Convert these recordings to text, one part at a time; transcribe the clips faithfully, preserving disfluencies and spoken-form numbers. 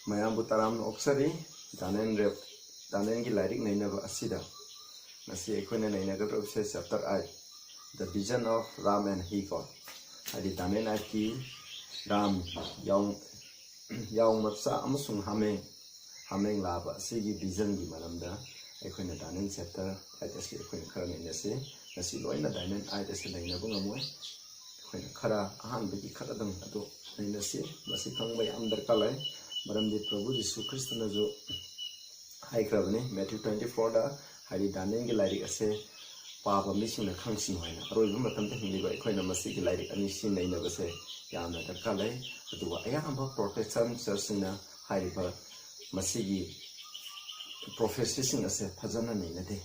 ꯃꯌꯥꯝꯕꯨ ꯇꯔꯥꯝꯅ ꯑꯣꯛꯆꯔꯤ꯫ ꯗꯥꯅꯤꯌꯦꯜ ꯔꯦꯞ-, ꯗꯥꯅꯤꯌꯦꯜꯒꯤ ꯂꯥꯏꯔꯤꯛ ꯅꯩꯅꯕ ꯑꯁꯤꯗ ꯉꯁꯤ ꯑꯩꯈꯣꯏꯅ ꯅꯩꯅꯒꯗꯧꯔꯤꯕꯁꯦ chapter eight, The Vision of Ram and He ꯀꯣ꯫ ꯍꯥꯏꯗꯤ ꯗꯥꯅꯤꯌꯦꯜ ꯑꯥꯏꯠꯀꯤ ꯔꯥꯝ, ꯌꯥꯎ-, ꯌꯥꯎ ꯃꯆꯥ ꯑꯃꯁꯨꯡ ꯍꯥꯃꯦꯡ, ꯍꯥꯃꯦꯡ ꯂꯥꯕ ꯑꯁꯤꯒꯤ vision ꯒꯤ ꯃꯔꯝꯗ ꯑꯩꯈꯣꯏꯅ ꯗꯥꯅꯤꯌꯦꯜ chapter eight ꯑꯁꯤ ꯑꯩꯈꯣꯏꯅ ꯈꯔ ꯅꯩꯅꯁꯤ꯫ ꯉꯁꯤ ꯂꯣꯏꯅ ꯗꯥꯅꯤꯌꯦꯜ ꯑꯥꯏꯠ ꯑꯁꯤ ꯅꯩꯅꯕ ꯉꯝꯃꯣꯏ꯫ ꯑꯩꯈꯣꯏꯅ ꯈꯔ ꯑꯍꯥꯟꯕꯒꯤ ꯈꯔꯗꯪ ꯑꯗꯨ ꯅꯩꯅꯁꯤ꯫ ꯃꯁꯤ ꯈꯪꯕ ꯌꯥꯝ ꯗꯔꯀꯥꯔ ꯂꯩ, ꯃꯔꯝꯗꯤ ꯄ꯭ꯔꯚꯨ ꯖꯤꯁꯨ ꯈ꯭ꯔꯤꯁꯇꯅꯁꯨ ꯍꯥꯏꯈ꯭ꯔꯕꯅꯤ ꯃꯦꯊ꯭ꯌꯨ twenty four ꯗ, ꯍꯥꯏꯗꯤ ꯗꯥꯅꯤꯌꯦꯜꯒꯤ ꯂꯥꯏꯔꯤꯛ ꯑꯁꯦ ꯄꯥꯕ ꯃꯤꯁꯤꯡꯅ ꯈꯪꯁꯅꯨ ꯍꯥꯏꯅ꯫ ꯑꯔꯣꯏꯕ ꯃꯇꯝꯗ ꯍꯤꯡꯂꯤꯕ ꯑꯩꯈꯣꯏꯅ ꯃꯁꯤꯒꯤ ꯂꯥꯏꯔꯤꯛ ꯑꯅꯤꯁꯤ ꯅꯩꯅꯕꯁꯦ ꯌꯥꯝꯅ ꯗꯔꯀꯥꯔ ꯂꯩ꯫ ꯑꯗꯨꯒ ꯑꯌꯥꯝꯕ ꯄ꯭ꯔꯣꯇꯦꯁꯇꯟ ꯆꯔꯆꯁꯤꯡꯅ ꯍꯥꯏꯔꯤꯕ ꯃꯁꯤꯒꯤ ꯄ꯭ꯔꯣꯐꯦꯁꯤꯁꯤꯡ ꯑꯁꯦ ꯐꯖꯅ ꯅꯩꯅꯗꯦ,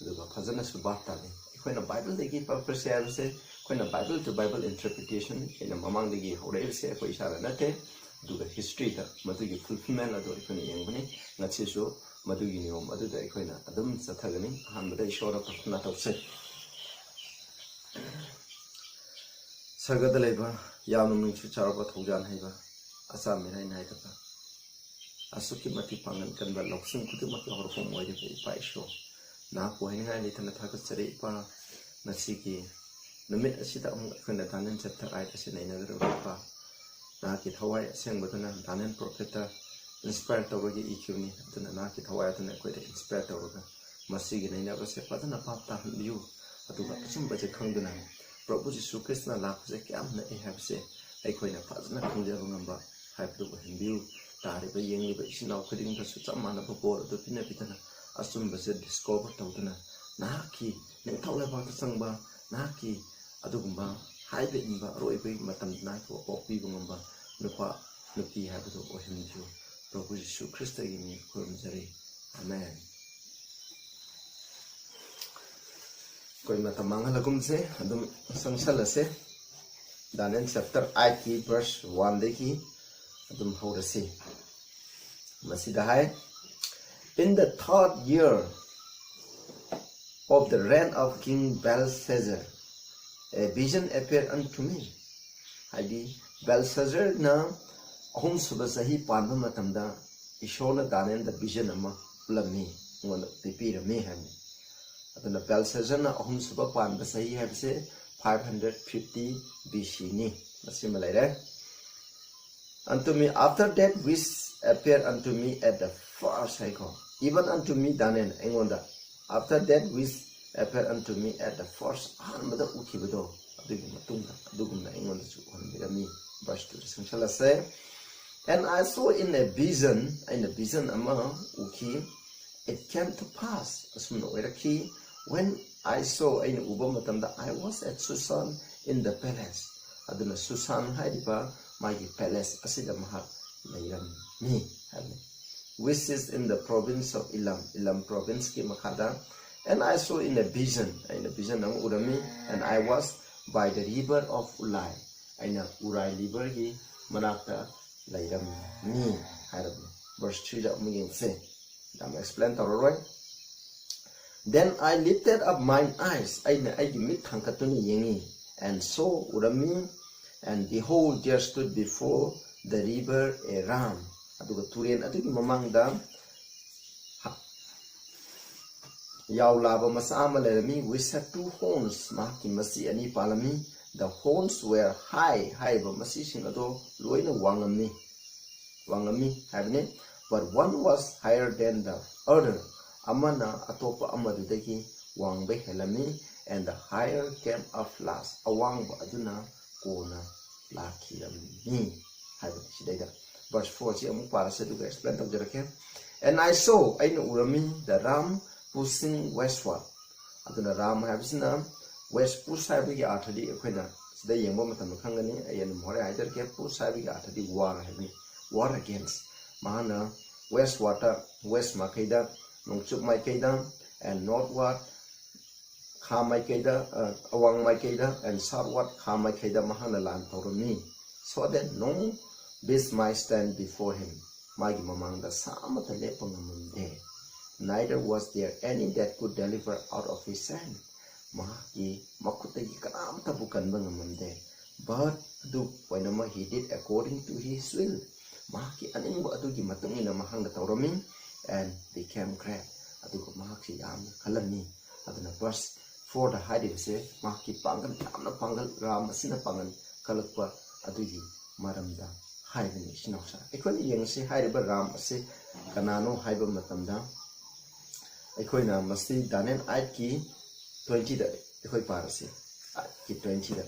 ꯑꯗꯨꯒ ꯐꯖꯅꯁꯨ ꯚꯥꯞ ꯇꯥꯗꯦ꯫ ꯑꯩꯈꯣꯏꯅ ꯕꯥꯏꯕꯜꯗꯒꯤ ꯄ꯭ꯔꯣꯐꯦꯁꯤ ꯍꯥꯏꯕꯁꯦ, ꯑꯩꯈꯣꯏꯅ Bible to Bible interpretation ꯑꯩꯅ ꯃꯃꯥꯡꯗꯒꯤ ꯍꯧꯔꯛꯏꯕꯁꯦ ꯑꯩꯈꯣꯏ ꯏꯁꯥꯅ ꯅꯠꯇꯦ, ꯑꯗꯨꯒ ꯍꯤꯁꯇ꯭ꯔꯤꯗ ꯃꯗꯨꯒꯤ ꯐꯨꯜꯐꯤꯜꯃꯦꯟ ꯑꯗꯨ ꯑꯩꯈꯣꯏꯅ ꯌꯦꯡꯕꯅꯤ꯫ ꯉꯁꯤꯁꯨ ꯃꯗꯨꯒꯤ ꯅꯤꯌꯣꯝ ꯑꯗꯨꯗ ꯑꯩꯈꯣꯏꯅ ꯑꯗꯨꯝ ꯆꯠꯊꯒꯅꯤ꯫ ꯑꯍꯥꯟꯕꯗ ꯏꯁꯣꯔꯗ ꯄ꯭ꯔꯊꯅꯥ ꯇꯧꯁꯦ꯫ ꯁꯔꯒꯗ ꯂꯩꯕ, ꯌꯥꯝꯅ ꯃꯤꯡꯆꯠ ꯆꯥꯎꯔꯕ, ꯊꯧꯖꯥꯜ ꯍꯩꯕ, ꯑꯆꯥ ꯃꯤꯔꯥꯏ ꯅꯥꯏꯗꯕ, ꯑꯁꯨꯛꯀꯤ ꯃꯇꯤꯛ ꯄꯥꯡꯒꯜ ꯀꯟꯕ, ꯂꯧꯁꯤꯡ ꯈꯨꯗꯤꯡꯃꯛꯀꯤ ꯍꯧꯔꯛꯐꯝ ꯑꯣꯏꯔꯤꯕ ꯏꯄꯥ ꯏꯁꯣꯔ, ꯅꯍꯥꯛꯄꯨ ꯍꯥꯏꯅꯤꯡꯉꯥꯏ ꯂꯩꯇꯅ ꯊꯥꯒꯠꯆꯔꯤ ꯏꯄꯥ꯫ ꯉꯁꯤꯒꯤ ꯅꯨꯃꯤꯠ ꯑꯁꯤꯗ ꯑꯃꯨꯛ ꯑꯩꯈꯣꯏꯅ ꯗꯥꯅꯤꯌꯦꯜ chapter eight ꯑꯁꯤ ꯅꯩꯅꯒꯗꯧꯔꯤꯕ ꯏꯄꯥ, ꯅꯍꯥꯛꯀꯤ ꯊꯋꯥꯏ ꯑꯁꯦꯡꯕꯗꯨꯅ ꯗꯥꯅꯤꯌꯦꯜ ꯄ꯭ꯔꯣꯐꯦꯠꯇ inspire ꯇꯧꯔꯒ ꯏꯈꯤꯕꯅꯤ꯫ ꯑꯗꯨꯅ ꯅꯍꯥꯛꯀꯤ ꯊꯋꯥꯏ ꯑꯗꯨꯅ ꯑꯩꯈꯣꯏꯗ inspire ꯇꯧꯔꯒ ꯃꯁꯤꯒꯤ ꯅꯩꯅꯕꯁꯦ ꯐꯖꯅ ꯚꯥꯞ ꯇꯥꯍꯟꯕꯤꯌꯨ꯫ ꯑꯗꯨꯒ ꯑꯆꯨꯝꯕꯁꯦ ꯈꯪꯗꯨꯅ ꯄ꯭ꯔꯚꯨ ꯖꯤꯁꯨ ꯈ꯭ꯔꯤꯁꯇꯅ ꯂꯥꯛꯄꯁꯦ ꯀꯌꯥꯝ ꯅꯛꯑꯦ ꯍꯥꯏꯕꯁꯦ ꯑꯩꯈꯣꯏꯅ ꯐꯖꯅ ꯈꯪꯖꯕ ꯉꯝꯕ ꯍꯥꯏꯕꯗꯨ ꯑꯣꯏꯍꯟꯕꯤꯌꯨ꯫ ꯇꯥꯔꯤꯕ ꯌꯦꯡꯂꯤꯕ ꯏꯆꯤꯟ ꯏꯅꯥꯎ ꯈꯨꯗꯤꯡꯗꯁꯨ ꯆꯞ ꯃꯥꯟꯅꯕ ꯕꯣꯔ ꯑꯗꯨ ꯄꯤꯅꯕꯤꯗꯨꯅ ꯑꯆꯨꯝꯕꯁꯦ discover ꯇꯧꯗꯨꯅ ꯅꯍꯥꯛꯀꯤ ꯅꯤꯡꯊꯧ ꯂꯩꯕꯥꯛꯇ ꯆꯪꯕ, ꯅꯍꯥꯛꯀꯤ ꯑꯗꯨꯒꯨꯝꯕ ꯍꯥꯏꯕ ꯏꯟꯕ, ꯑꯔꯣꯏꯕꯒꯤ ꯃꯇꯝꯗ ꯅꯍꯥꯛꯄꯨ ꯑꯣꯛꯄꯤꯕ ꯉꯝꯕ ꯅꯨꯄꯥ ꯅꯨꯄꯤ ꯍꯥꯏꯕꯗꯨ ꯑꯣꯏꯍꯟꯕꯤꯌꯨ꯫ ꯄ꯭ꯔꯚꯨ ꯖꯤꯁꯨ ꯈ꯭ꯔꯤꯁꯇꯒꯤ ꯃꯤꯡ ꯈꯨꯔꯨꯝꯖꯔꯤ꯫ ꯑꯃꯦꯟ꯫ ꯑꯩꯈꯣꯏ ꯃꯇꯝ ꯃꯥꯡꯍꯜꯂꯒꯨꯝꯁꯦ, ꯑꯗꯨꯝ ꯆꯪꯁꯜꯂꯁꯦ꯫ ꯗꯥꯅꯤꯌꯦꯜ chapter eight ꯀꯤ verse one ꯗꯒꯤ ꯑꯗꯨꯝ ꯍꯧꯔꯁꯤ꯫ ꯃꯁꯤꯗ ꯍꯥꯏ, "In the third year of the reign of King Belshazzar, a vision appeared unto me." ꯍꯥꯏꯗꯤ ꯕꯦꯜꯁꯥꯖꯔꯅ ꯑꯍꯨꯝꯁꯨꯕ ꯆꯍꯤ ꯄꯥꯟꯕ ꯃꯇꯝꯗ ꯏꯁꯣꯔꯅ ꯗꯥꯅꯤꯌꯦꯜꯗ ꯚꯤꯖꯟ ꯑꯃ ꯎꯠꯂꯝꯃꯤ, ꯑꯩꯉꯣꯟꯗ ꯄꯤꯕꯤꯔꯝꯃꯤ ꯍꯥꯏꯕꯅꯤ꯫ ꯑꯗꯨꯅ ꯕꯦꯜꯁꯦꯖꯔꯅ ꯑꯍꯨꯝꯁꯨꯕ ꯄꯥꯟꯕ ꯆꯍꯤ ꯍꯥꯏꯕꯁꯦ five hundred fifty B C ꯅꯤ꯫ ꯃꯁꯤꯃ ꯂꯩꯔꯦ꯫ Unto me, after that which appeared unto me at the first ꯍꯥꯏꯀꯣ, even unto me Daniel, ꯑꯩꯉꯣꯟꯗ, after that which appeared unto me at the first, ꯑꯍꯥꯟꯕꯗ ꯎꯈꯤꯕꯗꯣ ꯑꯗꯨꯒꯤ ꯃꯇꯨꯡꯗ ꯑꯗꯨꯒꯨꯝꯅ ꯑꯩꯉꯣꯟꯗꯁꯨ ꯎꯍꯟꯕꯤꯔꯝꯃꯤ꯫ Verse two ꯗ ꯆꯪꯁꯜꯂꯁꯦ꯫ And I saw in a vision, ꯑꯩꯅ ꯚꯤꯖꯟ ꯑꯃ ꯎꯈꯤ꯫ It came to pass, ꯑꯁꯨꯝꯅ ꯑꯣꯏꯔꯛꯈꯤ꯫ When I saw, ꯑꯩꯅ ꯎꯕ ꯃꯇꯝꯗ, I was at Susan in the palace, ꯑꯗꯨꯅ ꯁꯨꯁꯥꯟ ꯍꯥꯏꯔꯤꯕ ꯃꯥꯒꯤ ꯄꯦꯂꯦꯁ ꯑꯁꯤꯗ ꯃꯍꯥꯛ ꯂꯩꯔꯝꯃꯤ ꯍꯥꯏꯕꯅꯤ꯫ Which is in the province of Elam, Elam province ꯀꯤ ꯃꯈꯥꯗ꯫ And I saw in a vision, ꯑꯩꯅ ꯚꯤꯖꯟ ꯑꯃ ꯎꯔꯝꯃꯤ꯫ And I was by the river of Ulai, ꯑꯩꯅ ꯎꯔꯥꯏ ꯔꯤꯚꯔꯒꯤ ꯃꯅꯥꯛꯇ ꯂꯩꯔꯝꯃꯤ ꯍꯥꯏꯔꯕꯅꯤ꯫ Verse three ꯗ ꯑꯃꯨꯛ ꯌꯦꯡꯁꯦ, ꯌꯥꯝ ꯑꯦꯛꯁꯄ꯭ꯂꯦꯟ ꯇꯧꯔꯔꯣꯏ꯫ Then I lifted up mine eyes, ꯑꯩꯅ ꯑꯩꯒꯤ ꯃꯤꯠ ꯊꯥꯡꯒꯠꯇꯨꯅ ꯌꯦꯡꯉꯤ꯫ And saw, ꯎꯔꯝꯃꯤ꯫ And behold, there stood before the river a ram, ꯑꯗꯨꯒ ꯇꯨꯔꯦꯜ ꯑꯗꯨꯒꯤ ꯃꯃꯥꯡꯗ ꯌꯥꯎꯂꯥꯕ ꯃꯆꯥ ꯑꯃ ꯂꯩꯔꯝꯃꯤ꯫ Which had two horns, ꯃꯍꯥꯛꯀꯤ ꯃꯆꯤ ꯑꯅꯤ ꯄꯥꯜꯂꯝꯃꯤ꯫ The horns were high, ꯍꯥꯏꯔꯤꯕ ꯃꯆꯤꯁꯤꯡ ꯑꯗꯣ ꯂꯣꯏꯅ ꯋꯥꯡꯉꯝꯃꯤ, ꯋꯥꯡꯉꯝꯃꯤ ꯍꯥꯏꯕꯅꯤ꯫ But one was higher than the other, ꯑꯃꯅ ꯑꯇꯣꯞꯄ ꯑꯃꯗꯨꯗꯒꯤ ꯋꯥꯡꯕ ꯍꯦꯜꯂꯝꯃꯤ꯫ And the higher came up last, ꯑꯋꯥꯡꯕ ꯑꯗꯨꯅ ꯀꯣꯟꯅ ꯂꯥꯛꯈꯤꯔꯝꯃꯤ ꯍꯥꯏꯕꯅꯤ꯫ ꯁꯤꯗꯩꯗ verse four ꯁꯤ ꯑꯃꯨꯛ ꯄꯥꯔꯁꯦ, ꯑꯗꯨꯒ ꯑꯦꯛꯁꯄ꯭ꯂꯦꯟ ꯇꯧꯖꯔꯛꯀꯦ꯫ And I saw, ꯑꯩꯅ ꯎꯔꯝꯃꯤ, the ram pushing westward, ꯑꯗꯨꯅ ꯔꯥꯝ ꯍꯥꯏꯕꯁꯤꯅ ꯋꯦꯁ, ꯄꯨꯁ ꯍꯥꯏꯕꯒꯤ ꯑꯥꯔꯊꯗꯤ ꯑꯩꯈꯣꯏꯅ ꯁꯤꯗ ꯌꯦꯡꯕ ꯃꯇꯝꯗ ꯈꯪꯒꯅꯤ꯫ ꯑꯩ ꯑꯗꯨꯝ ꯍꯣꯔꯦꯟ ꯍꯥꯏꯖꯔꯛꯀꯦ꯫ ꯄꯨꯁ ꯍꯥꯏꯕꯒꯤ ꯑꯥꯔꯊꯗꯤ ꯋꯥꯔ ꯍꯥꯏꯕꯅꯤ꯫ War against, ꯃꯍꯥꯛꯅ ꯋꯦꯁ ꯋꯥꯔꯗ, ꯋꯦꯁ ꯃꯥꯏꯀꯩꯗ, ꯅꯣꯡꯆꯨꯞ ꯃꯥꯏꯀꯩꯗ, and northward, ꯈꯥ ꯃꯥꯏꯀꯩꯗ, ꯑ, ꯑꯋꯥꯡ ꯃꯥꯏꯀꯩꯗ, and southward, ꯈꯥ ꯃꯥꯏꯀꯩꯗ ꯃꯍꯥꯛꯅ ꯂꯥꯟ ꯇꯧꯔꯝꯃꯤ꯫ So that no beast might stand before him, ꯃꯥꯒꯤ ꯃꯃꯥꯡꯗ ꯁꯥ ꯑꯃꯠꯇ ꯂꯦꯞꯄ ꯉꯝꯂꯝꯗꯦ꯫ Neither was there any that could deliver out of his hand, ꯃꯍꯥꯛꯀꯤ ꯃꯈꯨꯠꯇꯒꯤ ꯀꯅꯥꯝꯇꯕꯨ ꯀꯟꯕ ꯉꯝꯂꯝꯗꯦ꯫ But ꯑꯗꯨ ꯑꯣꯏꯅꯃꯛ, he did according to his will. ꯃꯍꯥꯛꯀꯤ ꯑꯅꯤꯡꯕ ꯑꯗꯨꯒꯤ ꯃꯇꯨꯡ ꯏꯟꯅ ꯃꯍꯥꯛꯅ ꯇꯧꯔꯝꯃꯤ꯫ And became great. ꯑꯗꯨꯒ ꯃꯍꯥꯛꯁꯤ ꯌꯥꯝꯅ ꯀꯜꯂꯝꯃꯤ꯫ ꯑꯗꯨꯅ verse fourꯗ ꯍꯥꯏꯔꯤꯕꯁꯦ ꯃꯍꯥꯛꯀꯤ ꯄꯥꯡꯒꯜ, ꯌꯥꯝꯅ ꯄꯥꯡꯒꯜ, ꯔꯥꯝ ꯑꯁꯤꯅ ꯄꯥꯡꯒꯜ ꯀꯜꯂꯛꯄ ꯑꯗꯨꯒꯤ ꯃꯔꯝꯗ ꯍꯥꯏꯕꯅꯤ꯫ ꯏꯆꯤꯟ ꯏꯅꯥꯎꯁꯥ, ꯑꯩꯈꯣꯏꯅ ꯌꯦꯡꯉꯁꯤ ꯍꯥꯏꯔꯤꯕ ꯔꯥꯝ ꯑꯁꯤ ꯀꯅꯥꯅꯣ ꯍꯥꯏꯕ ꯃꯇꯝꯗ, ꯑꯩꯈꯣꯏꯅ ꯃꯁꯤ Daniel eightꯀꯤ twentyꯗ ꯑꯩꯈꯣꯏ ꯄꯥꯔꯁꯤ꯫ Eightꯀꯤ twentyꯗ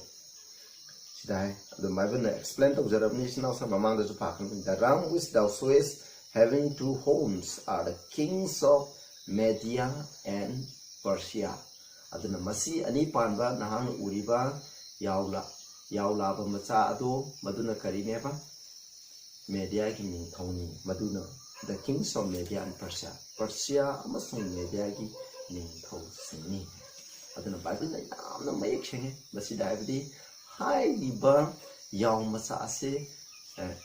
ꯁꯤꯗ ꯍꯥꯏ꯫ ꯑꯗꯨꯝ ꯕꯥꯏꯕꯜꯅ explain ꯇꯧꯖꯔꯕꯅꯤ, ꯏꯆꯤꯟ ꯏꯅꯥꯎꯁꯤꯡ, ꯃꯃꯥꯡꯗꯁꯨ ꯄꯥꯈ꯭ꯔꯕꯅꯤ꯫ "The ram which thou sawest having two horns are the kings of Media and Persia." ꯑꯗꯨꯅ ꯃꯁꯤ ꯑꯅꯤ ꯄꯥꯟꯕ ꯅꯍꯥꯛꯅ ꯎꯔꯤꯕ ꯌꯥꯎꯂꯥ-, ꯌꯥꯎꯂꯥꯕ ꯃꯆꯥ ꯑꯗꯣ, ꯃꯗꯨꯅ ꯀꯔꯤꯅꯦꯕ? ꯃꯦꯗꯤꯌꯥꯒꯤ ꯅꯤꯡꯊꯧꯅꯤ꯫ ꯃꯗꯨꯅ the kings of Media and Persia, Persia ꯑꯃꯁꯨꯡ ꯃꯦꯗꯤꯌꯥꯒꯤ ꯅꯤꯡꯊꯧꯁꯤꯡꯅꯤ꯫ ꯑꯗꯨꯅ ꯕꯥꯏꯕꯜꯅ ꯌꯥꯝꯅ ꯃꯌꯦꯛ ꯁꯦꯡꯉꯦ ꯃꯁꯤꯗ ꯍꯥꯏꯕꯗꯤ, ꯍꯥꯏꯔꯤꯕ ꯌꯥꯎ ꯃꯆꯥ ꯑꯁꯦ, ꯑꯦ,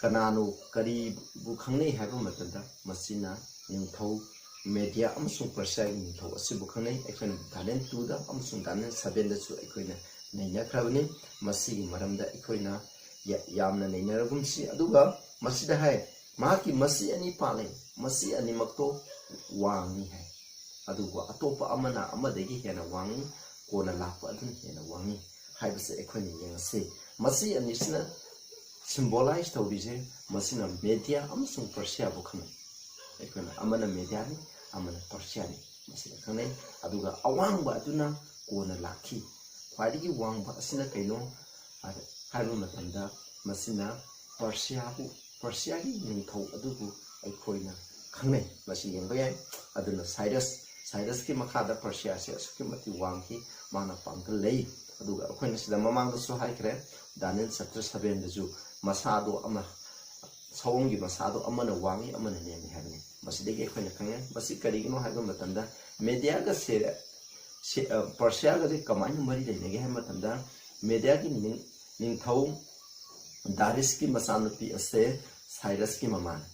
ꯀꯅꯥꯅꯣ, ꯀꯔꯤꯕꯨ ꯈꯪꯅꯩ ꯍꯥꯏꯕ ꯃꯇꯝꯗ, ꯃꯁꯤꯅ ꯅꯤꯡꯊꯧ ꯃꯦꯗꯤꯌꯥ ꯑꯃꯁꯨꯡ ꯄꯔꯁꯤꯌꯥꯒꯤ ꯅꯤꯡꯊꯧ ꯑꯁꯤꯕꯨ ꯈꯪꯅꯩ꯫ ꯑꯩꯈꯣꯏꯅ Daniel twoꯗ ꯑꯃꯁꯨꯡ Daniel sevenꯗꯁꯨ ꯑꯩꯈꯣꯏꯅ ꯅꯩꯅꯈ꯭ꯔꯕꯅꯤ꯫ ꯃꯁꯤꯒꯤ ꯃꯔꯝꯗ ꯑꯩꯈꯣꯏꯅ ꯌꯥ-, ꯌꯥꯝꯅ ꯅꯩꯅꯔꯒꯨꯝꯁꯤ꯫ ꯑꯗꯨꯒ ꯃꯁꯤꯗ ꯍꯥꯏ, ꯃꯍꯥꯛꯀꯤ ꯃꯁꯤ ꯑꯅꯤ ꯄꯥꯜꯂꯦ, ꯃꯁꯤ ꯑꯅꯤꯃꯛꯇꯣ ꯋꯥꯡꯉꯤ ꯍꯥꯏ꯫ ꯑꯗꯨꯕꯨ ꯑꯇꯣꯞꯄ ꯑꯃꯅ ꯑꯃꯗꯒꯤ ꯍꯦꯟꯅ ꯋꯥꯡꯉꯤ, ꯀꯣꯟꯅ ꯂꯥꯛꯄ ꯑꯗꯨꯅ ꯍꯦꯟꯅ ꯋꯥꯡꯉꯤ ꯍꯥꯏꯕꯁꯦ ꯑꯩꯈꯣꯏꯅ ꯌꯦꯡꯉꯁꯤ꯫ ꯃꯁꯤ ꯑꯅꯤꯁꯤꯅ symbolize ꯇꯧꯔꯤꯁꯦ, ꯃꯁꯤꯅ ꯃꯦꯗꯤꯌꯥ ꯑꯃꯁꯨꯡ ꯄꯔꯁꯤꯌꯥꯕꯨ ꯈꯪꯅꯩ꯫ ꯑꯩꯈꯣꯏꯅ ꯑꯃꯅ ꯃꯦꯗꯤꯌꯥꯅꯤ, ꯑꯃꯅ ꯄꯔꯁꯤꯌꯥꯅꯤ, ꯃꯁꯤꯗ ꯈꯪꯅꯩ꯫ ꯑꯗꯨꯒ ꯑꯋꯥꯡꯕ ꯑꯗꯨꯅ ꯀꯣꯟꯅ ꯂꯥꯛꯈꯤ꯫ ꯈ꯭ꯋꯥꯏꯗꯒꯤ ꯋꯥꯡꯕ ꯑꯁꯤꯅ ꯀꯩꯅꯣ ꯍꯥꯏꯕ ꯃꯇꯝꯗ, ꯃꯁꯤꯅ ꯄꯔꯁꯤꯌꯥꯕꯨ, ꯄꯔꯁꯤꯌꯥꯒꯤ ꯅꯤꯡꯊꯧ ꯑꯗꯨꯕꯨ ꯑꯩꯈꯣꯏꯅ ꯈꯪꯅꯩ꯫ ꯃꯁꯤ ꯌꯦꯡꯕ ꯌꯥꯏ꯫ ꯑꯗꯨꯅ ꯁꯥꯏꯔꯁ, ꯁꯥꯏꯔꯁꯀꯤ ꯃꯈꯥꯗ ꯄꯔꯁꯤꯌꯥꯁꯦ ꯑꯁꯨꯛꯀꯤ ꯃꯇꯤꯛ ꯋꯥꯡꯈꯤ, ꯃꯥꯅ ꯄꯥꯡꯒꯜ ꯂꯩ꯫ ꯑꯗꯨꯒ ꯑꯩꯈꯣꯏꯅ ꯁꯤꯗ ꯃꯃꯥꯡꯗꯁꯨ ꯍꯥꯏꯈ꯭ꯔꯦ, Daniel chapter sevenꯗꯁꯨ ꯃꯁꯥꯗꯣ ꯑꯃ, ꯁꯑꯣꯝꯒꯤ ꯃꯁꯥꯗꯣ ꯑꯃꯅ ꯋꯥꯡꯉꯤ, ꯑꯃꯅ ꯅꯦꯝꯃꯤ ꯍꯥꯏꯕꯅꯤ꯫ ꯃꯁꯤꯗꯒꯤ ꯑꯩꯈꯣꯏꯅ ꯈꯪꯉꯦ꯫ ꯃꯁꯤ ꯀꯔꯤꯒꯤꯅꯣ ꯍꯥꯏꯕ ꯃꯇꯝꯗ, ꯃꯦꯗꯤꯌꯥꯒ ꯁꯦ-, ꯁꯦ-, ꯑ, ꯄꯔꯁꯤꯌꯥꯒꯁꯦ ꯀꯃꯥꯏꯅ ꯃꯔꯤ ꯂꯩꯅꯒꯦ ꯍꯥꯏꯕ ꯃꯇꯝꯗ, ꯃꯦꯗꯤꯌꯥꯒꯤ ꯅꯤꯡ-, ꯅꯤꯡꯊꯧ ꯗꯥꯔꯤꯁꯀꯤ ꯃꯆꯥꯅꯨꯄꯤ ꯑꯁꯦ ꯁꯥꯏꯔꯁꯀꯤ ꯃꯃꯥꯅꯤ꯫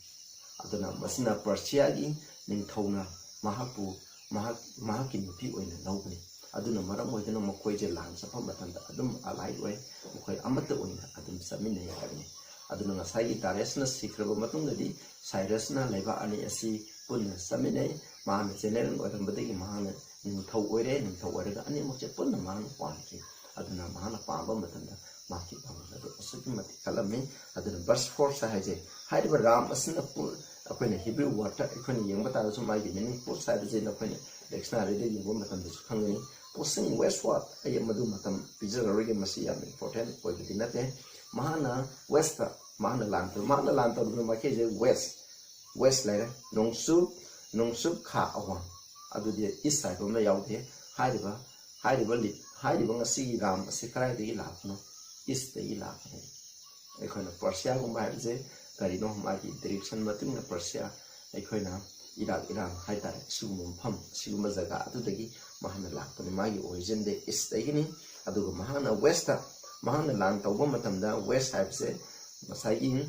ꯑꯗꯨꯅ ꯃꯁꯤꯅ ꯄꯔꯁꯤꯌꯥꯒꯤ ꯅꯤꯡꯊꯧꯅ ꯃꯍꯥꯛꯄꯨ, ꯃꯍꯥꯛ, ꯃꯍꯥꯛꯀꯤ ꯅꯨꯄꯤ ꯑꯣꯏꯅ ꯂꯧꯕꯅꯤ꯫ ꯑꯗꯨꯅ ꯃꯔꯝ ꯑꯣꯏꯗꯨꯅ ꯃꯈꯣꯏꯁꯦ ꯂꯥꯟ ꯆꯠꯄ ꯃꯇꯝꯗ ꯑꯗꯨꯝ ꯑꯂꯥꯏ ꯑꯣꯏ, ꯃꯈꯣꯏ ꯑꯃꯠꯇ ꯑꯣꯏꯅ ꯑꯗꯨꯝ ꯆꯠꯃꯤꯟꯅꯩ ꯍꯥꯏꯕꯅꯤ꯫ ꯑꯗꯨꯅ ꯉꯁꯥꯏꯒꯤ ꯗꯥꯔꯦꯁꯅ ꯁꯤꯈ꯭ꯔꯕ ꯃꯇꯨꯡꯗꯗꯤ ꯁꯥꯏꯔꯁꯅ ꯂꯩꯕꯥꯛ ꯑꯅꯤ ꯑꯁꯤ ꯄꯨꯟꯅ ꯆꯠꯃꯤꯟꯅꯩ꯫ ꯃꯍꯥꯛꯅ ꯖꯦꯅꯦꯔꯦꯜ ꯑꯣꯏꯔꯝꯕꯗꯒꯤ ꯃꯍꯥꯛꯅ ꯅꯤꯡꯊꯧ ꯑꯣꯏꯔꯦ, ꯅꯤꯡꯊꯧ ꯑꯣꯏꯔꯒ ꯑꯅꯤꯃꯛꯁꯦ ꯄꯨꯟꯅ ꯃꯍꯥꯛꯅ ꯄꯥꯟꯈꯤ꯫ ꯑꯗꯨꯅ ꯃꯍꯥꯛꯅ ꯄꯥꯝꯕ ꯃꯇꯝꯗ ꯃꯍꯥꯛꯀꯤ ꯄꯥꯡꯒꯜ ꯑꯗꯨ ꯑꯁꯨꯛꯀꯤ ꯃꯇꯤꯛ ꯀꯜꯂꯝꯃꯤ꯫ ꯑꯗꯨꯅ ꯕꯔꯁ ꯐꯣꯔꯁ ꯍꯥꯏꯁꯦ, ꯍꯥꯏꯔꯤꯕ ꯔꯥꯝ ꯑꯁꯤꯅ ꯄꯨ-, ꯑꯩꯈꯣꯏꯅ ꯍꯤꯕ꯭ꯔꯨ ꯋꯥꯔꯗꯇ ꯑꯩꯈꯣꯏꯅ ꯌꯦꯡꯕ ꯇꯥꯔꯁꯨ ꯃꯥꯒꯤ ꯃꯤꯅꯤꯡ ꯐꯣꯔꯁ ꯍꯥꯏꯕꯁꯤ ꯅꯈꯣꯏꯅ ꯗꯤꯛꯁꯅꯥꯔꯤꯗ ꯌꯦꯡꯕ ꯃꯇꯝꯗꯁꯨ ꯈꯪꯒꯅꯤ꯫ Pushing westward, ꯑꯩ ꯃꯗꯨ ꯃꯇꯝ ꯄꯤꯖꯔꯔꯣꯏꯒꯦ, ꯃꯁꯤ ꯌꯥꯝ ꯏꯝꯄꯣꯔꯇꯦꯟ ꯑꯣꯏꯕꯗꯤ ꯅꯠꯇꯦ꯫ ꯃꯍꯥꯛꯅ ꯋꯦꯁꯇ ꯃꯍꯥꯛꯅ ꯂꯥꯟ ꯇꯧ-, ꯃꯍꯥꯛꯅ ꯂꯥꯟ ꯇꯧꯔꯤꯕ ꯃꯥꯏꯀꯩꯁꯦ ꯋꯦꯁ, ꯋꯦꯁ ꯂꯩꯔꯦ, ꯅꯣꯡꯆꯨꯞ, ꯅꯣꯡꯆꯨꯞ ꯈꯥ ꯑꯋꯥꯡ, ꯑꯗꯨꯗꯤ ꯏꯁ ꯍꯥꯏꯕ ꯑꯃ ꯌꯥꯎꯗꯦ꯫ ꯍꯥꯏꯔꯤꯕ, ꯍꯥꯏꯔꯤꯕ ꯂꯤ-, ꯍꯥꯏꯔꯤꯕ ꯉꯁꯤꯒꯤ ꯔꯥꯝ ꯑꯁꯤ ꯀꯗꯥꯏꯗꯒꯤ ꯂꯥꯛꯄꯅꯣ? ꯏꯁꯇꯒꯤ ꯂꯥꯛꯄꯅꯤ꯫ ꯑꯩꯈꯣꯏꯅ ꯄꯔꯁꯤꯌꯥꯒꯨꯝꯕ ꯍꯥꯏꯕꯁꯦ ꯀꯔꯤꯅꯣ? ꯃꯥꯒꯤ ꯗꯤꯔꯦꯛꯁꯟ ꯃꯇꯨꯡ ꯏꯟꯅ ꯄꯔꯁꯤꯌꯥ, ꯑꯩꯈꯣꯏꯅ ꯏꯔꯥꯛ, ꯏꯔꯥꯟ ꯍꯥꯏꯇꯥꯔꯦ, ꯁꯤꯒꯨꯝꯕ ꯃꯐꯝ, ꯁꯤꯒꯨꯝꯕ ꯖꯒꯥ ꯑꯗꯨꯗꯒꯤ ꯃꯍꯥꯛꯅ ꯂꯥꯛꯄꯅꯤ꯫ ꯃꯥꯒꯤ ꯑꯣꯔꯤꯖꯤꯟꯗꯤ ꯏꯁꯇꯒꯤꯅꯤ꯫ ꯑꯗꯨꯒ ꯃꯍꯥꯛꯅ ꯋꯦꯁꯇ, ꯃꯍꯥꯛꯅ ꯂꯥꯟ ꯇꯧꯕ ꯃꯇꯝꯗ ꯋꯦꯁ ꯍꯥꯏꯕꯁꯦ ꯉꯁꯥꯏꯒꯤ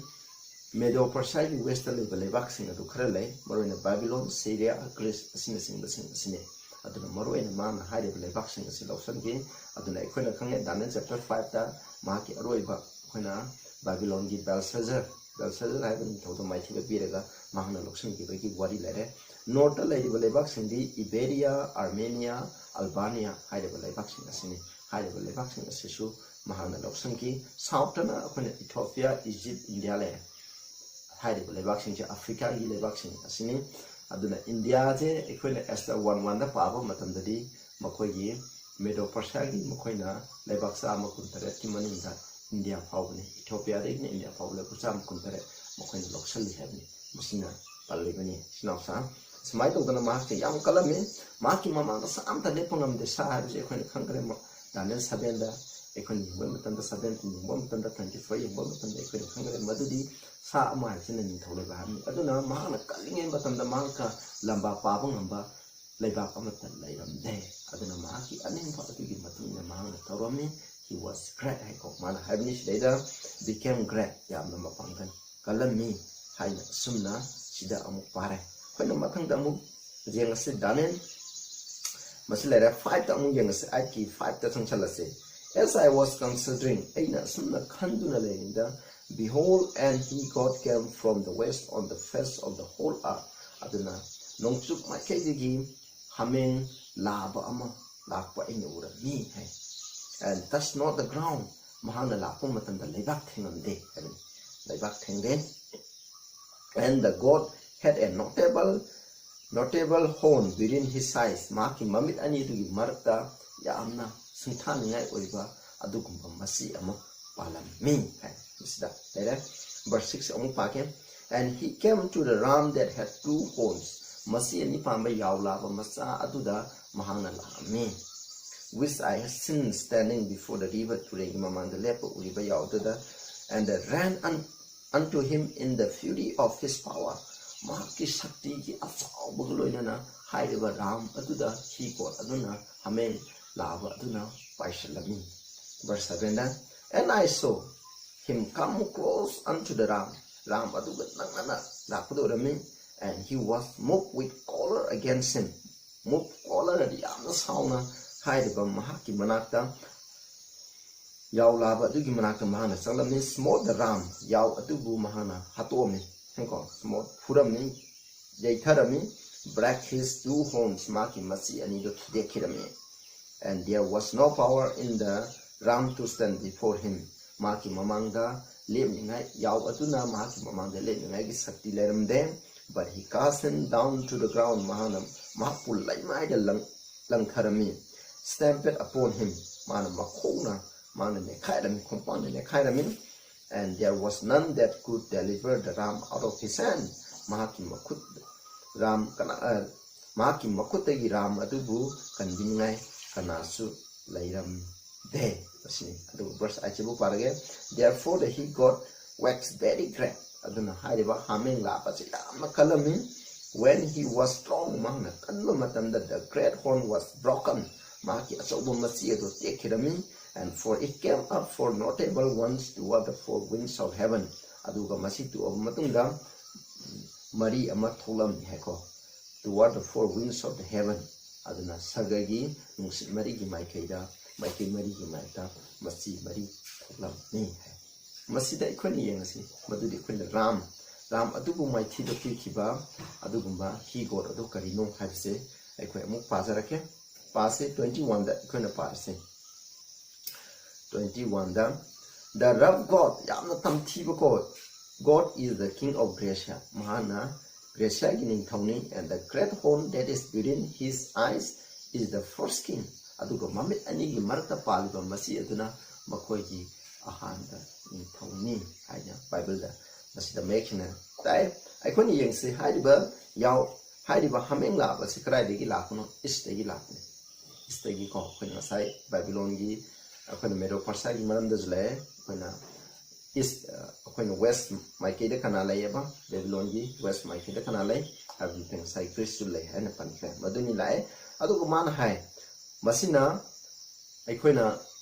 ꯃꯦꯗꯣ ꯄꯔꯁꯤꯌꯥꯒꯤ ꯋꯦꯁꯇ ꯂꯩꯕ ꯂꯩꯕꯥꯛꯁꯤꯡ ꯑꯗꯨ ꯈꯔ ꯂꯩ, ꯃꯔꯨꯑꯣꯏꯅ ꯕꯥꯕꯤꯂꯣꯟ, ꯁꯤꯔꯤꯌꯥ, ꯒ꯭ꯔꯤꯁ ꯑꯁꯤꯅꯆꯤꯡꯕꯁꯤꯡ ꯑꯁꯤꯅꯤ꯫ ꯑꯗꯨꯅ ꯃꯔꯨꯑꯣꯏꯅ ꯃꯥꯅ ꯍꯥꯏꯔꯤꯕ ꯂꯩꯕꯥꯛꯁꯤꯡ ꯑꯁꯤ ꯂꯧꯁꯤꯟꯈꯤ꯫ ꯑꯗꯨꯅ ꯑꯩꯈꯣꯏꯅ ꯈꯪꯉꯦ, ꯗꯥꯅꯤꯌꯦꯜ ꯆꯦꯞꯇꯔ ꯐꯥꯏꯚꯇ ꯃꯍꯥꯛꯀꯤ ꯑꯔꯣꯏꯕ, ꯑꯩꯈꯣꯏꯅ ꯕꯥꯕꯤꯂꯣꯟꯒꯤ ꯕꯦꯜꯁꯥꯖꯔ, ꯕꯦꯜꯁꯥꯖꯔ ꯍꯥꯏꯕ ꯅꯤꯡꯊꯧꯗ ꯃꯥꯏꯊꯤꯕ ꯄꯤꯔꯒ ꯃꯍꯥꯛꯅ ꯂꯧꯁꯤꯟꯈꯤꯕꯒꯤ ꯋꯥꯔꯤ ꯂꯩꯔꯦ꯫ ꯅꯣꯔꯠꯇ ꯂꯩꯔꯤꯕ ꯂꯩꯕꯥꯛꯁꯤꯡꯗꯤ ꯏꯕꯦꯔꯤꯌꯥ, ꯑꯥꯔꯃꯦꯅꯤꯌꯥ, ꯑꯜꯕꯥꯅꯤꯌꯥ ꯍꯥꯏꯔꯤꯕ ꯂꯩꯕꯥꯛꯁꯤꯡ ꯑꯁꯤꯅꯤ꯫ ꯍꯥꯏꯔꯤꯕ ꯂꯩꯕꯥꯛꯁꯤꯡ ꯑꯁꯤꯁꯨ ꯃꯍꯥꯛꯅ ꯂꯧꯁꯤꯟꯈꯤ꯫ ꯁꯥꯎꯠꯇꯅ ꯑꯩꯈꯣꯏꯅ ꯏꯊꯣꯄꯤꯌꯥ, ꯏꯖꯤꯞ, ꯏꯟꯗꯤꯌꯥ ꯂꯩꯔꯦ꯫ ꯍꯥꯏꯔꯤꯕ ꯂꯩꯕꯥꯛꯁꯤꯡꯁꯦ ꯑꯐ꯭ꯔꯤꯀꯥꯒꯤ ꯂꯩꯕꯥꯛꯁꯤꯡ ꯑꯁꯤꯅꯤ꯫ ꯑꯗꯨꯅ ꯏꯟꯗꯤꯌꯥꯁꯦ ꯑꯩꯈꯣꯏꯅ ꯑꯦꯁꯇꯔ ꯋꯥꯟ ꯋꯥꯟꯗ ꯄꯥꯕ ꯃꯇꯝꯗꯗꯤ ꯃꯈꯣꯏꯒꯤ ꯃꯦꯗꯣ ꯄꯔꯁꯤꯌꯥꯒꯤ ꯃꯈꯣꯏꯅ ꯂꯩꯕꯥꯛ ꯆꯥꯝꯃ ꯀꯨꯟꯇꯔꯦꯠꯀꯤ ꯃꯅꯨꯡꯗ ꯏꯟꯗꯤꯌꯥ ꯐꯥꯎꯕꯅꯤ, ꯏꯊꯣꯄꯤꯌꯥꯗꯒꯤꯅ ꯏꯟꯗꯤꯌꯥ ꯐꯥꯎꯕ ꯂꯩꯕꯥꯛ ꯆꯥꯝꯃ ꯀꯨꯟꯇꯔꯦꯠ ꯃꯈꯣꯏꯅ ꯂꯧꯁꯤꯜꯂꯤ ꯍꯥꯏꯕꯅꯤ꯫ ꯃꯁꯤꯅ ꯄꯜꯂꯤꯕꯅꯤ, ꯏꯆꯤꯟ ꯏꯅꯥꯎꯁꯥ꯫ ꯁꯨꯃꯥꯏꯅ ꯇꯧꯗꯅ ꯃꯍꯥꯛꯁꯦ ꯌꯥꯝ ꯀꯜꯂꯝꯃꯤ꯫ ꯃꯍꯥꯛꯀꯤ ꯃꯃꯥꯡꯗ ꯁꯥ ꯑꯝꯇ ꯂꯦꯞꯄ ꯉꯝꯗꯦ꯫ ꯁꯥ ꯍꯥꯏꯕꯁꯤ ꯑꯩꯈꯣꯏꯅ ꯈꯪꯈ꯭ꯔꯦ, ꯃ-, ꯗꯥꯅꯤꯌꯦꯜ ꯁꯚꯦꯟꯗ ꯑꯩꯈꯣꯏꯅ ꯌꯦꯡꯕ ꯃꯇꯝꯗ, ꯁꯚꯦꯟꯇꯤꯟ ꯌꯦꯡꯕ ꯃꯇꯝꯗ, ꯇ꯭ꯋꯦꯟꯇꯤ ꯐꯣꯔ ꯌꯦꯡꯕ ꯃꯇꯝꯗ ꯑꯩꯈꯣꯏꯅ ꯈꯪꯈ꯭ꯔꯦ ꯃꯗꯨꯗꯤ ꯁꯥ ꯑꯃ ꯍꯥꯏꯕꯁꯤꯅ ꯅꯤꯡꯊꯧ ꯂꯩꯕ ꯍꯥꯏꯕꯅꯤ꯫ ꯑꯗꯨꯅ ꯃꯍꯥꯛꯅ ꯀꯜꯂꯤꯉꯩ ꯃꯇꯝꯗ ꯃꯍꯥꯛꯀ ꯂꯝꯕꯥ ꯄꯥꯕ ꯉꯝꯕ ꯂꯩꯕꯥꯛ ꯑꯃꯠꯇ ꯂꯩꯔꯝꯗꯦ꯫ ꯑꯗꯨꯅ ꯃꯍꯥꯛꯀꯤ ꯑꯅꯤꯡꯕ ꯑꯗꯨꯒꯤ ꯃꯇꯨꯡ ꯏꯟꯅ ꯃꯍꯥꯛꯅ ꯇꯧꯔꯝꯃꯤ꯫ He was great ꯍꯥꯏꯀꯣ ꯃꯥꯅ ꯍꯥꯏꯕꯅꯤ꯫ ꯁꯤꯗꯩꯗ became great, ꯌꯥꯝꯅ ꯃꯄꯥꯡꯒꯜ ꯀꯜꯂꯝꯃꯤ ꯍꯥꯏꯅ ꯑꯁꯨꯝꯅ ꯁꯤꯗ ꯑꯃꯨꯛ ꯄꯥꯔꯦ꯫ ꯑꯩꯈꯣꯏꯅ ꯃꯊꯪꯗ ꯑꯃꯨꯛ ꯌꯦꯡꯉꯁꯤ꯫ ꯗꯥꯅꯤꯌꯦꯜ ꯃꯁꯤ ꯂꯩꯔꯦ꯫ Five ꯇ ꯑꯃꯨꯛ ꯌꯦꯡꯉꯁꯤ, ꯑꯩꯠꯀꯤ five ꯇ ꯆꯪꯁꯜꯂꯁꯤ꯫ As I was considering, ꯑꯩꯅ ꯑꯁꯨꯝꯅ ꯈꯟꯗꯨꯅ ꯂꯩꯔꯤꯉꯩꯗ, behold, an he god came from the west on the face of the whole earth. ꯑꯗꯨꯅ ꯅꯣꯡꯆꯨꯞ ꯃꯥꯏꯀꯩꯗꯒꯤ ꯍꯥꯃꯦꯡ ꯂꯥꯕ ꯑꯃ ꯂꯥꯛꯄ ꯑꯩꯅ ꯎꯔꯝꯃꯤ ꯍꯥꯏ꯫ And touched not the ground, ꯃꯍꯥꯛꯅ ꯂꯥꯛꯄ ꯃꯇꯝꯗ ꯂꯩꯕꯥꯛ ꯊꯦꯡꯉꯝꯗꯦ ꯍꯥꯏꯕꯅꯤ꯫ ꯂꯩꯕꯥꯛ ꯊꯦꯡꯗꯦ꯫ And the god had a notable notable horn within his eyes, ꯃꯍꯥꯛꯀꯤ ꯃꯃꯤꯠ ꯑꯅꯤꯗꯨꯒꯤ ꯃꯔꯛꯇ ꯌꯥꯝꯅ ꯁꯤꯡꯊꯥꯅꯤꯡꯉꯥꯏ ꯑꯣꯏꯕ ꯑꯗꯨꯒꯨꯝꯕ ꯃꯆꯤ ꯑꯃ ꯄꯥꯜꯂꯝꯃꯤ ꯍꯥꯏ꯫ ꯃꯁꯤꯗ ꯂꯩꯔꯦ꯫ Verse six ꯑꯃꯨꯛ ꯄꯥꯒꯦ꯫ And he came to the ram that had two horns, ꯃꯆꯤ ꯑꯅꯤ ꯄꯥꯟꯕ ꯌꯥꯎ ꯂꯥꯕ ꯃꯆꯥ ꯑꯗꯨꯗ ꯃꯍꯥꯛꯅ ꯂꯥꯛꯑꯝꯃꯤ꯫ Which I had seen standing before the river, ꯇꯨꯔꯦꯜꯒꯤ ꯃꯃꯥꯡꯗ ꯂꯦꯞꯄ ꯎꯔꯤꯕ ꯌꯥꯎ ꯑꯗꯨꯗ꯫ And ran un- unto him in the fury of his power, ꯃꯍꯥꯛꯀꯤ ꯁꯛꯇꯤꯒꯤ ꯑꯆꯥꯎꯕꯒ ꯂꯣꯏꯅꯅ ꯍꯥꯏꯔꯤꯕ ꯔꯥꯝ ꯑꯗꯨꯗ, he god ꯑꯗꯨꯅ, ꯍꯥꯃꯦꯡ ꯂꯥꯕ ꯑꯗꯨꯅ ꯄꯥꯏꯁꯤꯜꯂꯝꯃꯤ꯫ Verse seven the, And I saw him come close unto the ram, Ram ꯑꯗꯨꯒ ꯅꯛꯅꯅ ꯂꯥꯛꯄꯗ ꯎꯔꯝꯃꯤ꯫ And he was moved with choler against him, moved choler ꯍꯥꯏꯗꯤ ꯌꯥꯝꯅ ꯁꯥꯎꯅ ꯍꯥꯏꯔꯤꯕ ꯃꯍꯥꯛꯀꯤ ꯃꯅꯥꯛꯇ ꯌꯥꯎ ꯂꯥꯕ ꯑꯗꯨꯒꯤ ꯃꯅꯥꯛꯇ ꯃꯍꯥꯛꯅ ꯆꯪꯂꯝꯃꯤ꯫ Smote the ram, ꯌꯥꯎ ꯑꯗꯨꯕꯨ ꯃꯍꯥꯛꯅ ꯍꯥꯠꯇꯣꯛꯑꯝꯃꯤ꯫ ꯀꯣ, smote, ꯐꯨꯔꯝꯃꯤ, ꯌꯩꯊꯔꯝꯃꯤ꯫ Brake his two horns, ꯃꯍꯥꯛꯀꯤ ꯃꯆꯤ ꯑꯅꯤꯗꯨ ꯊꯨꯗꯦꯛꯈꯤꯔꯝꯃꯤ꯫ And there was no power in the ram to stand before him, ꯃꯍꯥꯛꯀꯤ ꯃꯃꯥꯡꯗ ꯂꯦꯞꯅꯤꯡꯉꯥꯏ, ꯌꯥꯎ ꯑꯗꯨꯅ ꯃꯍꯥꯛꯀꯤ ꯃꯃꯥꯡꯗ ꯂꯦꯞꯅꯤꯡꯉꯥꯏꯒꯤ ꯁꯛꯇꯤ ꯂꯩꯔꯝꯗꯦ꯫ But he cast him down to the ground, ꯃꯍꯥꯛꯅ ꯃꯍꯥꯛꯄꯨ ꯂꯩꯃꯥꯏꯗ ꯂꯪ- ꯂꯪꯊꯔꯝꯃꯤ꯫ Stamped upon him, ꯃꯥꯅ ꯃꯈꯣꯡꯅ, ꯃꯥꯅ ꯅꯦꯠꯈꯥꯏꯔꯝꯃꯤ, ꯈꯣꯡꯄꯥꯛꯅ ꯅꯦꯠꯈꯥꯏꯔꯝꯃꯤ꯫ And there was none that could deliver the ram out of his hand, ꯃꯍꯥꯛꯀꯤ ꯃꯈꯨꯠ, ꯔꯥꯝ ꯀꯅꯥ ꯑ, ꯃꯍꯥꯛꯀꯤ ꯃꯈꯨꯠꯇꯒꯤ ꯔꯥꯝ ꯑꯗꯨꯕꯨ ꯀꯟꯕꯤꯅꯤꯡꯉꯥꯏ ꯀꯅꯥꯁꯨ ꯂꯩꯔꯝꯗꯦ꯫ ꯑꯁꯤꯅꯤ꯫ ꯑꯗꯨꯒ verse eight ꯁꯤꯕꯨ ꯄꯥꯔꯒꯦ꯫ Therefore the he god waxed very great, ꯑꯗꯨꯅ ꯍꯥꯏꯔꯤꯕ ꯍꯥꯃꯦꯡ ꯂꯥꯕ ꯑꯁꯤ ꯌꯥꯝꯅ ꯀꯜꯂꯝꯃꯤ꯫ When he was strong, ꯃꯍꯥꯛꯅ ꯀꯟꯕ ꯃꯇꯝꯗ, the great horn was broken, ꯃꯍꯥꯛꯀꯤ ꯑꯆꯧꯕ ꯃꯆꯤ ꯑꯗꯨ ꯇꯦꯛꯈꯤꯔꯝꯃꯤ꯫ And for it came up for notable ones toward the four winds of heaven, ꯑꯗꯨꯒ ꯃꯁꯤ ꯇꯣꯛꯑꯕ ꯃꯇꯨꯡꯗ ꯃꯔꯤ ꯑꯃ ꯊꯣꯛꯂꯝꯃꯤ ꯍꯥꯏꯀꯣ, toward the four winds of the heaven, ꯑꯗꯨꯅ ꯁꯔꯒꯒꯤ ꯅꯨꯡꯁꯤꯠ ꯃꯔꯤꯒꯤ ꯃꯥꯏꯀꯩꯗ, ꯃꯥꯏꯀꯩ ꯃꯔꯤꯒꯤ ꯃꯥꯏꯀꯩꯗ ꯃꯆꯤ ꯃꯔꯤ ꯊꯣꯛꯂꯝꯃꯤ ꯍꯥꯏ꯫ ꯃꯁꯤꯗ ꯑꯩꯈꯣꯏꯅ ꯌꯦꯡꯉꯁꯤ, ꯃꯗꯨꯗꯤ ꯑꯩꯈꯣꯏꯅ ꯔꯥꯝ, ꯔꯥꯝ ꯑꯗꯨꯕꯨ ꯃꯥꯏꯊꯤꯕ ꯄꯤꯈꯤꯕ ꯑꯗꯨꯒꯨꯝꯕ he god ꯑꯗꯨ ꯀꯔꯤꯅꯣ ꯍꯥꯏꯕꯁꯦ ꯑꯩꯈꯣꯏ ꯑꯃꯨꯛ ꯄꯥꯖꯔꯛꯀꯦ꯫ ꯄꯥꯁꯦ, ꯇ꯭ꯋꯦꯟꯇꯤ ꯋꯥꯟꯗ ꯑꯩꯈꯣꯏꯅ ꯄꯥꯔꯁꯦ꯫ ꯇ꯭ꯋꯦꯟꯇꯤ ꯋꯥꯟꯗ, "The rough god," ꯌꯥꯝꯅ ꯇꯝꯊꯤꯕ god, "god is the king of Grecia," ꯃꯍꯥꯛꯅ ꯒ꯭ꯔꯦꯁꯤꯌꯥꯒꯤ ꯅꯤꯡꯊꯧꯅꯤ, "and the great horn that is between his eyes is the foreskin," ꯑꯗꯨꯒ ꯃꯃꯤꯠ ꯑꯅꯤꯒꯤ ꯃꯔꯛꯇ ꯄꯥꯜꯂꯤꯕ ꯃꯆꯤ ꯑꯗꯨꯅ ꯃꯈꯣꯏꯒꯤ ꯑꯍꯥꯟꯕ ꯅꯤꯡꯊꯧꯅꯤ ꯍꯥꯏꯅ ꯕꯥꯏꯕꯜꯗ ꯃꯁꯤꯗ ꯃꯌꯦꯛ ꯁꯦꯡꯅ ꯇꯥꯏ꯫ ꯑꯩꯈꯣꯏꯅ ꯌꯦꯡꯁꯤ, ꯍꯥꯏꯔꯤꯕ ꯌꯥꯎ ꯍꯥꯏꯔꯤꯕ ꯍꯥꯃꯦꯡ ꯂꯥꯕ ꯑꯁꯤ ꯀꯗꯥꯏꯗꯒꯤ ꯂꯥꯛꯄꯅꯣ? ꯏꯁꯇꯒꯤ ꯂꯥꯛꯄꯅꯤ꯫ ꯏꯁꯇꯒꯤꯀꯣ, ꯑꯩꯈꯣꯏꯅ ꯉꯁꯥꯏ ꯕꯥꯏꯕꯤꯂꯣꯟꯒꯤ, ꯑꯩꯈꯣꯏꯅ ꯃꯦꯗꯣ ꯄꯔꯁꯤꯌꯥꯒꯤ ꯃꯔꯝꯗꯁꯨ ꯂꯩ꯫ ꯑꯩꯈꯣꯏꯅ ꯏꯁ, ꯑꯩꯈꯣꯏꯅ ꯋꯦꯁ ꯃꯥꯏꯀꯩꯗ ꯀꯅꯥ ꯂꯩꯌꯦꯕ? ꯕꯦꯕꯤꯂꯣꯟꯒꯤ ꯋꯦꯁ ꯃꯥꯏꯀꯩꯗ ꯀꯅꯥ ꯂꯩ? ꯍꯥꯏꯕꯗꯤ ꯉꯁꯥꯏ ꯒ꯭ꯔꯤꯁꯁꯨ ꯂꯩ ꯍꯥꯏꯅ ꯄꯟꯈ꯭ꯔꯦ, ꯃꯗꯨꯅꯤ ꯂꯥꯛꯑꯦ꯫ ꯑꯗꯨꯒ ꯃꯥꯅ ꯍꯥꯏ, ꯃꯁꯤꯅ ꯑꯩꯈꯣꯏꯅ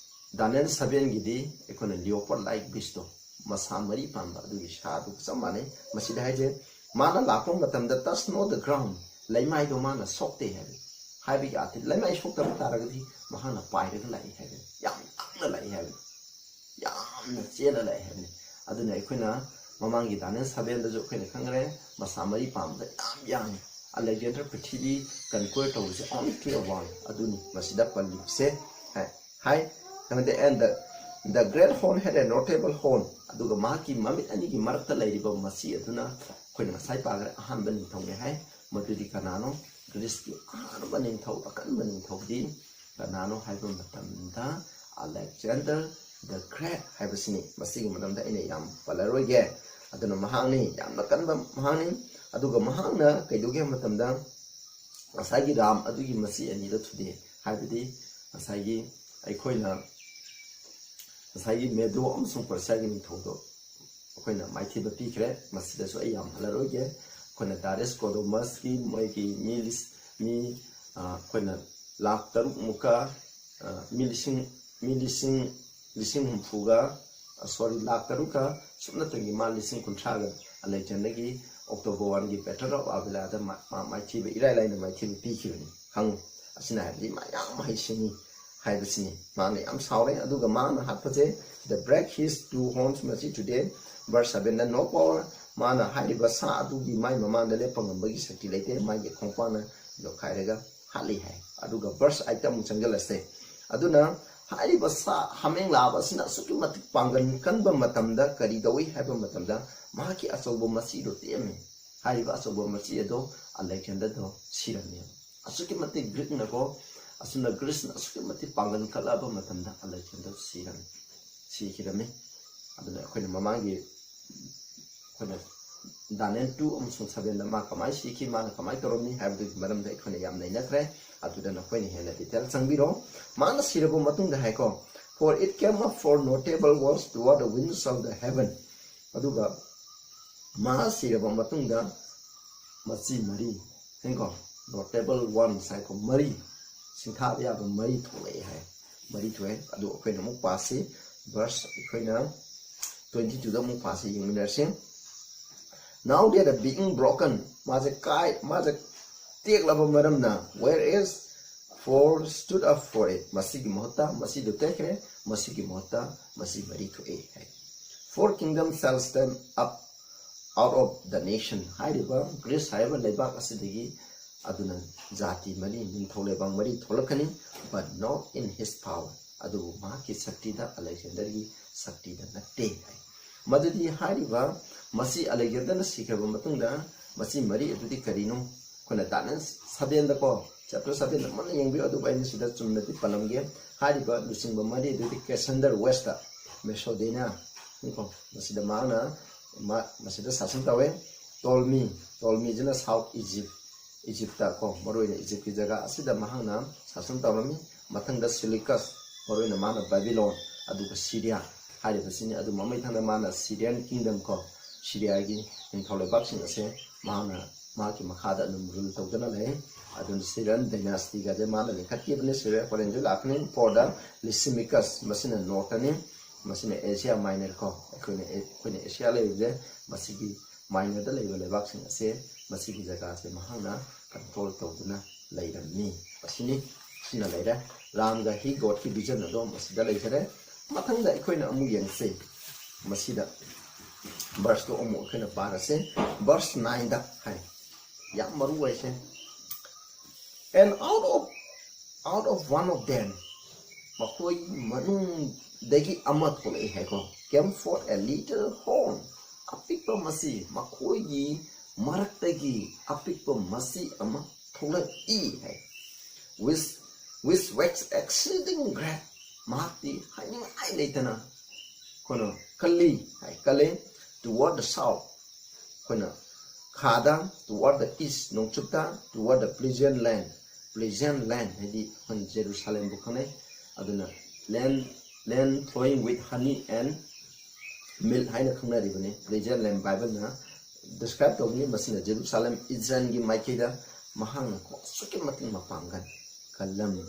ꯗꯥꯅꯤꯌꯦꯜ ꯁꯚꯦꯟꯒꯤꯗꯤ ꯑꯩꯈꯣꯏꯅ leopard like beast ꯇꯣ, ꯃꯁꯥ ꯃꯔꯤ ꯄꯥꯟꯕ ꯑꯗꯨꯒꯤ ꯁꯥ ꯑꯗꯨꯒ ꯆꯞ ꯃꯥꯟꯅꯩ꯫ ꯃꯁꯤꯗ ꯍꯥꯏꯁꯦ, ꯃꯥꯅ ꯂꯥꯛꯄ ꯃꯇꯝꯗ "touch not the ground," ꯂꯩꯃꯥꯏꯗꯣ ꯃꯥꯅ ꯁꯣꯛꯇꯦ ꯍꯥꯏꯕ꯫ ꯍꯥꯏꯕꯒꯤ ꯑꯥꯔꯊ, ꯂꯩꯃꯥꯏ ꯁꯣꯛꯇꯕ ꯇꯥꯔꯒꯗꯤ ꯃꯍꯥꯛꯅ ꯄꯥꯏꯔꯒ ꯂꯥꯛꯏ ꯍꯥꯏꯕ, ꯌꯥꯝ ꯇꯞꯅ ꯂꯥꯛꯏ ꯍꯥꯏꯕ, ꯌꯥꯝꯅ ꯆꯦꯜꯂ ꯂꯥꯛꯏ ꯍꯥꯏꯕꯅꯤ꯫ ꯑꯗꯨꯅ ꯑꯩꯈꯣꯏꯅ ꯃꯃꯥꯡꯒꯤ ꯗꯥꯅꯤꯌꯦꯜ ꯁꯚꯦꯟꯗꯁꯨ ꯑꯩꯈꯣꯏꯅ ꯈꯪꯈ꯭ꯔꯦ, ꯃꯁꯥ ꯃꯔꯤ ꯄꯥꯟꯕꯗ ꯌꯥꯝ ꯌꯥꯡꯉꯤ꯫ ꯑꯂꯦꯛꯖꯦꯟꯗꯔ ꯄ꯭ꯔꯤꯊꯤꯕꯤ conquer ꯇꯧꯕꯁꯦ only three of one ꯑꯗꯨꯅꯤ ꯃꯁꯤꯗ ꯄꯜꯂꯤꯕꯁꯦ ꯍꯥꯏ꯫ ꯍꯥꯏ, and the, and the, the great horn had a notable horn, ꯑꯗꯨꯒ ꯃꯍꯥꯛꯀꯤ ꯃꯃꯤꯠ ꯑꯅꯤꯒꯤ ꯃꯔꯛꯇ ꯂꯩꯔꯤꯕ ꯃꯆꯤ ꯑꯗꯨꯅ ꯑꯩꯈꯣꯏꯅ ꯉꯁꯥꯏ ꯄꯥꯈ꯭ꯔꯦ, ꯑꯍꯥꯟꯕ ꯅꯤꯡꯊꯧꯅꯤ ꯍꯥꯏ꯫ ꯃꯗꯨꯗꯤ ꯀꯅꯥꯅꯣ? ꯒ꯭ꯔꯤꯁꯀꯤ ꯑꯍꯥꯟꯕ ꯅꯤꯡꯊꯧ, ꯑꯀꯟꯕ ꯅꯤꯡꯊꯧꯗꯤ ꯀꯅꯥꯅꯣ ꯍꯥꯏꯕ ꯃꯇꯝꯗ Alexander the Great ꯍꯥꯏꯕꯁꯤꯅꯤ꯫ ꯃꯁꯤꯒꯤ ꯃꯔꯝꯗ ꯑꯩꯅ ꯌꯥꯝ ꯄꯜꯂꯔꯣꯏꯒꯦ꯫ ꯑꯗꯨꯅ ꯃꯍꯥꯛꯅꯤ, ꯌꯥꯝꯅ ꯀꯟꯕ ꯃꯍꯥꯛꯅꯤ꯫ ꯑꯗꯨꯒ ꯃꯍꯥꯛꯅ ꯀꯩꯗꯧꯒꯦ ꯍꯥꯏꯕ ꯃꯇꯝꯗ ꯉꯁꯥꯏꯒꯤ ꯔꯥꯝ ꯑꯗꯨꯒꯤ ꯃꯆꯤ ꯑꯅꯤꯗ ꯊꯨꯗꯦꯛ, ꯍꯥꯏꯕꯗꯤ ꯉꯁꯥꯏꯒꯤ ꯑꯩꯈꯣꯏꯅ ꯉꯁꯥꯏꯒꯤ ꯃꯦꯗꯣ ꯑꯃꯁꯨꯡ ꯄꯔꯁꯤꯌꯥꯒꯤ ꯅꯤꯡꯊꯧꯗꯣ ꯑꯩꯈꯣꯏꯅ ꯃꯥꯏꯊꯤꯕ ꯄꯤꯈ꯭ꯔꯦ꯫ ꯃꯁꯤꯗꯁꯨ ꯑꯩ ꯌꯥꯝ ꯍꯜꯂꯔꯣꯏꯒꯦ꯫ ꯑꯩꯈꯣꯏꯅ ꯗꯥꯔꯤꯌꯁ ꯀꯣꯗꯣꯃꯁꯀꯤ ꯃꯣꯏꯒꯤ ꯃꯤ ꯂꯤꯁ, ꯃꯤ, ꯑ, ꯑꯩꯈꯣꯏꯅ ꯂꯥꯈ ꯇꯔꯨꯛ ꯃꯨꯛꯀ, ꯑ, ꯃꯤ ꯂꯤꯁꯤꯡ, ꯃꯤ ꯂꯤꯁꯤꯡ, ꯂꯤꯁꯤꯡ ꯍꯨꯝꯐꯨꯒ, ꯑ, sorry, ꯂꯥꯈ ꯇꯔꯨꯛꯀ ꯁꯨꯞꯅꯇꯪꯒꯤ ꯃꯥ ꯂꯤꯁꯤꯡ ꯀꯨꯟꯊ꯭ꯔꯥꯒ ꯑꯂꯦꯛꯖꯦꯟꯗꯔꯒꯤ October one ꯒꯤ Battle of Avila ꯗ ꯃꯥ, ꯃꯥ ꯃꯥꯏꯊꯤꯕ, ꯏꯔꯥꯏ ꯂꯥꯏꯅ ꯃꯥꯏꯊꯤꯕ ꯄꯤꯈꯤꯕꯅꯤ꯫ ꯈꯪꯉꯨ꯫ ꯑꯁꯤꯅ ꯍꯥꯏꯕꯗꯤ ꯃꯥ ꯌꯥꯝ ꯍꯩꯁꯤꯡꯉꯤ ꯍꯥꯏꯕꯁꯤꯅꯤ꯫ ꯃꯥꯅ ꯌꯥꯝ ꯁꯥꯎꯔꯦ, ꯑꯗꯨꯒ ꯃꯥꯅ ꯍꯥꯠꯄꯁꯦ, "The break his two horns" ꯃꯁꯤ today verse seven ꯗ no power, ꯃꯥꯅ ꯍꯥꯏꯔꯤꯕ ꯁꯥ ꯑꯗꯨꯒꯤ ꯃꯥꯏ ꯃꯃꯥꯡꯗ ꯂꯦꯞꯄ ꯉꯝꯕꯒꯤ ꯁꯛꯇꯤ ꯂꯩꯇꯦ, ꯃꯥꯒꯤ ꯈꯣꯡꯄꯥꯛꯅ ꯌꯣꯠꯈꯥꯏꯔꯒ ꯍꯥꯠꯂꯤ ꯍꯥꯏ꯫ ꯑꯗꯨꯒ verse eight ꯇ ꯑꯃꯨꯛ ꯆꯪꯁꯤꯜꯂꯁꯦ꯫ ꯑꯗꯨꯅ ꯍꯥꯏꯔꯤꯕ ꯁꯥ ꯍꯥꯃꯦꯡ ꯂꯥꯕ ꯑꯁꯤꯅ ꯑꯁꯨꯛꯀꯤ ꯃꯇꯤꯛ ꯄꯥꯡꯒꯜ ꯀꯟꯕ ꯃꯇꯝꯗ ꯀꯔꯤ ꯇꯧꯏ ꯍꯥꯏꯕ ꯃꯇꯝꯗ, ꯃꯍꯥꯛꯀꯤ ꯑꯆꯧꯕ ꯃꯆꯤꯗꯣ ꯇꯦꯛꯑꯝꯃꯤ꯫ ꯍꯥꯏꯔꯤꯕ ꯑꯆꯧꯕ ꯃꯆꯤ ꯑꯗꯣ ꯑꯂꯦꯛꯖꯦꯟꯗꯔꯗꯣ ꯁꯤꯔꯝꯃꯤ꯫ ꯑꯁꯨꯛꯀꯤ ꯃꯇꯤꯛ ꯒ꯭ꯔꯤꯛꯅꯀꯣ, ꯑꯁꯨꯝꯅ ꯒ꯭ꯔꯤꯁꯅ ꯑꯁꯨꯛꯀꯤ ꯃꯇꯤꯛ ꯄꯥꯡꯒꯜ ꯀꯠꯂꯛꯑꯕ ꯃꯇꯝꯗ ꯑꯂꯦꯛꯖꯦꯟꯗꯔ ꯁꯤꯔꯝꯃꯤ, ꯁꯤꯈꯤꯔꯝꯃꯤ꯫ ꯑꯗꯨꯅ ꯑꯩꯈꯣꯏꯅ ꯃꯃꯥꯡꯒꯤ, ꯑꯩꯈꯣꯏꯅ ꯗꯥꯅꯤꯌꯦꯜ two ꯑꯃꯁꯨꯡ seven ꯗ ꯃꯥ ꯀꯃꯥꯏꯅ ꯁꯤꯈꯤ, ꯃꯥꯅ ꯀꯃꯥꯏꯅ ꯇꯧꯔꯝꯃꯤ ꯍꯥꯏꯕꯗꯨꯒꯤ ꯃꯔꯝꯗ ꯑꯩꯈꯣꯏꯅ ꯌꯥꯝ ꯅꯩꯅꯈ꯭ꯔꯦ꯫ ꯑꯗꯨꯗ ꯅꯈꯣꯏꯅ ꯍꯦꯟꯅ detail ꯆꯪꯕꯤꯔꯣ꯫ ꯃꯥꯅ ꯁꯤꯔꯕ ꯃꯇꯨꯡꯗ ꯍꯥꯏꯀꯣ, "For it came up four notable horns toward the windows of the heaven." ꯑꯗꯨꯒ ꯃꯥ ꯁꯤꯔꯕ ꯃꯇꯨꯡꯗ ꯃꯆꯤ ꯃꯔꯤ, ꯍꯦꯡꯀꯣ, notable horns ꯍꯥꯏꯀꯣ, ꯃꯔꯤ, ꯁꯤꯡꯊꯥꯕ ꯌꯥꯕ ꯃꯔꯤ ꯊꯣꯛꯂꯛꯑꯦ ꯍꯥꯏ꯫ ꯃꯔꯤ ꯊꯣꯛꯑꯦ꯫ ꯑꯗꯨ ꯑꯩꯈꯣꯏꯅ ꯑꯃꯨꯛ ꯄꯥꯁꯤ, verse ꯑꯩꯈꯣꯏꯅ twenty two ꯗ ꯑꯃꯨꯛ ꯄꯥꯁꯤ, ꯌꯦꯡꯃꯤꯟꯅꯔꯁꯤ꯫ "Now that the being broken", ꯃꯥꯁꯦ ꯀꯥꯏ, ꯃꯥꯁꯦ ꯇꯦꯛꯂꯕ ꯃꯔꯝꯅ, "whereas four stood up for it", ꯃꯁꯤꯒꯤ ꯃꯍꯨꯠꯇ ꯃꯁꯤꯗꯨ ꯇꯦꯛꯈ꯭ꯔꯦ, ꯃꯁꯤꯒꯤ ꯃꯍꯨꯠꯇ ꯃꯁꯤ ꯃꯔꯤ ꯊꯣꯛꯑꯦ ꯍꯥꯏ꯫ "Four kingdoms shall stand up out of the nation", ꯍꯥꯏꯔꯤꯕ ꯒ꯭ꯔꯤꯁ ꯍꯥꯏꯔꯤꯕ ꯂꯩꯕꯥꯛ ꯑꯁꯤꯗꯒꯤ, ꯑꯗꯨꯅ ꯖꯥꯇꯤ ꯃꯔꯤ, ꯅꯤꯡꯊꯧ ꯂꯩꯕꯥꯛ ꯃꯔꯤ ꯊꯣꯛꯂꯛꯀꯅꯤ, "but not in his power", ꯑꯗꯨꯕꯨ ꯃꯍꯥꯛꯀꯤ ꯁꯛꯇꯤꯗ, ꯑꯂꯦꯛꯖꯦꯟꯗꯔꯒꯤ ꯁꯛꯇꯤꯗ ꯅꯠꯇꯦ ꯍꯥꯏ꯫ ꯃꯗꯨꯗꯤ ꯍꯥꯏꯔꯤꯕ, ꯃꯁꯤ ꯑꯂꯦꯛꯖꯦꯟꯗꯔꯅ ꯁꯤꯈ꯭ꯔꯕ ꯃꯇꯨꯡꯗ ꯃꯁꯤ ꯃꯔꯤ ꯑꯗꯨꯗꯤ ꯀꯔꯤꯅꯣ? ꯑꯩꯈꯣꯏꯅ ꯗꯥꯅꯤꯌꯦꯜ seven ꯗꯀꯣ, chapter seven ꯗ ꯃꯨꯟꯅ ꯌꯦꯡꯕꯤꯌꯨ, ꯑꯗꯨꯕꯨ ꯑꯩꯅ ꯁꯤꯗ ꯆꯨꯝꯅꯗꯤ ꯄꯜꯂꯝꯒꯦ꯫ ꯍꯥꯏꯔꯤꯕ ꯂꯨꯆꯤꯡꯕ ꯃꯔꯤ ꯑꯗꯨꯗꯤ ꯀꯦꯁꯦꯟꯗꯔ ꯋꯦꯁꯇ, ꯃꯦꯁꯣꯗꯦꯅꯤꯌꯥ ꯀꯣ, ꯃꯁꯤꯗ ꯃꯍꯥꯛꯅ, ꯃꯥ-, ꯃꯁꯤꯗ ꯁꯥꯁꯟ ꯇꯧꯋꯦ꯫ ꯇꯣꯜꯃꯤ, ꯇꯣꯜꯃꯤꯁꯤꯅ South Egypt, ꯏꯖꯤꯞꯇ ꯀꯣ, ꯃꯔꯨꯑꯣꯏꯅ ꯏꯖꯤꯞꯀꯤ ꯖꯒꯥ ꯑꯁꯤꯗ ꯃꯍꯥꯛꯅ ꯁꯥꯁꯟ ꯇꯧꯔꯝꯃꯤ꯫ ꯃꯊꯪꯗ ꯁꯤꯂꯤꯀꯁ, ꯃꯔꯨꯑꯣꯏꯅ ꯃꯥꯅ ꯕꯥꯕꯤꯂꯣꯟ, ꯑꯗꯨꯒ ꯁꯤꯔꯤꯌꯥ ꯍꯥꯏꯔꯤꯕꯁꯤꯅꯤ꯫ ꯑꯗꯨ ꯃꯃꯩ ꯊꯪꯗ ꯃꯥꯅ Syrian kingdom ꯀꯣ, ꯁꯤꯔꯤꯌꯥꯒꯤ ꯅꯤꯡꯊꯧ ꯂꯩꯕꯥꯛꯁꯤꯡ ꯑꯁꯦ ꯃꯍꯥꯛꯅ, ꯃꯍꯥꯛꯀꯤ ꯃꯈꯥꯗ ꯑꯗꯨꯝ rule ꯇꯧꯗꯨꯅ ꯂꯩ꯫ ꯑꯗꯨꯅ Syrian dynasty ꯒꯁꯦ ꯃꯥꯅ ꯂꯤꯡꯈꯠꯈꯤꯕꯅꯤ꯫ ꯁꯤꯔꯤꯌꯥ ꯍꯣꯔꯦꯟꯁꯨ ꯂꯥꯛꯀꯅꯤ꯫ For the Lysimachus, ꯃꯁꯤꯅ north ꯅꯤ, ꯃꯁꯤꯅ Asia Minor ꯀꯣ, ꯑꯩꯈꯣꯏꯅ, ꯑꯩꯈꯣꯏꯅ ꯑꯦꯁꯤꯌꯥ ꯂꯩꯔꯤꯕꯁꯦ, ꯃꯁꯤꯒꯤ minor ꯗ ꯂꯩꯕ ꯂꯩꯕꯥꯛꯁꯤꯡ ꯑꯁꯦ, ꯃꯁꯤꯒꯤ ꯖꯒꯥꯁꯦ ꯃꯍꯥꯛꯅ control ꯇꯧꯗꯨꯅ ꯂꯩꯔꯝꯃꯤ꯫ ꯑꯁꯤꯅꯤ, ꯁꯤꯅ ꯂꯩꯔꯦ꯫ ꯔꯥꯝꯒ he got ꯀꯤ vision ꯑꯗꯣ ꯃꯁꯤꯗ ꯂꯩꯖꯔꯦ꯫ ꯃꯊꯪꯗ ꯑꯩꯈꯣꯏꯅ ꯑꯃꯨꯛ ꯌꯦꯡꯁꯤ꯫ ꯃꯁꯤꯗ verse ꯇꯣ ꯑꯃꯨꯛ ꯑꯩꯈꯣꯏꯅ ꯄꯥꯔꯁꯦ꯫ Verse nine ꯗ ꯍꯥꯏ, ꯌꯥꯝ ꯃꯔꯨ ꯑꯣꯏꯁꯦ꯫ And out of, out of one of them, ꯃꯈꯣꯏ ꯃꯅꯨꯡꯗꯒꯤ ꯑꯃ ꯊꯣꯛꯂꯛꯏ ꯍꯥꯏꯀꯣ꯫ Came forth a little horn, ꯑꯄꯤꯛꯄ ꯃꯆꯤ, ꯃꯈꯣꯏꯒꯤ ꯃꯔꯛꯇꯒꯤ ꯑꯄꯤꯛꯄ ꯃꯆꯤ ꯑꯃ ꯊꯣꯛꯂꯛꯏ ꯍꯥꯏ꯫ Which, which waxed exceeding great, ꯃꯍꯥꯛꯇꯤ ꯍꯥꯏꯅꯤꯡꯉꯥꯏ ꯂꯩꯇꯅ ꯑꯩꯈꯣꯏꯅ ꯀꯜꯂꯤ ꯍꯥꯏ, ꯀꯜꯂꯦ꯫ Toward the south, ꯑꯩꯈꯣꯏꯅ ꯈꯥꯗ, toward the east, ꯅꯣꯡꯆꯨꯞꯇ, toward the pleasant land, pleasant land ꯍꯥꯏꯗꯤ ꯑꯩꯈꯣꯏꯅ ꯖꯦꯔꯨꯁꯥꯂꯦꯝꯕꯨ ꯈꯪꯅꯩ꯫ ꯑꯗꯨꯅ land, land flowing with honey and milk ꯍꯥꯏꯅ ꯈꯪꯅꯔꯤꯕꯅꯤ꯫ Pleasant land Bible ꯅ describe ꯇꯧꯕꯅꯤ꯫ ꯃꯁꯤꯅ ꯖꯦꯔꯨꯁꯥꯂꯦꯝ, ꯏꯖꯔꯦꯜꯒꯤ ꯃꯥꯏꯀꯩꯗ ꯃꯍꯥꯛꯅ ꯑꯁꯨꯛꯀꯤ ꯃꯇꯤꯛ ꯃꯄꯥꯡꯒꯜ ꯀꯜꯂꯝꯃꯤ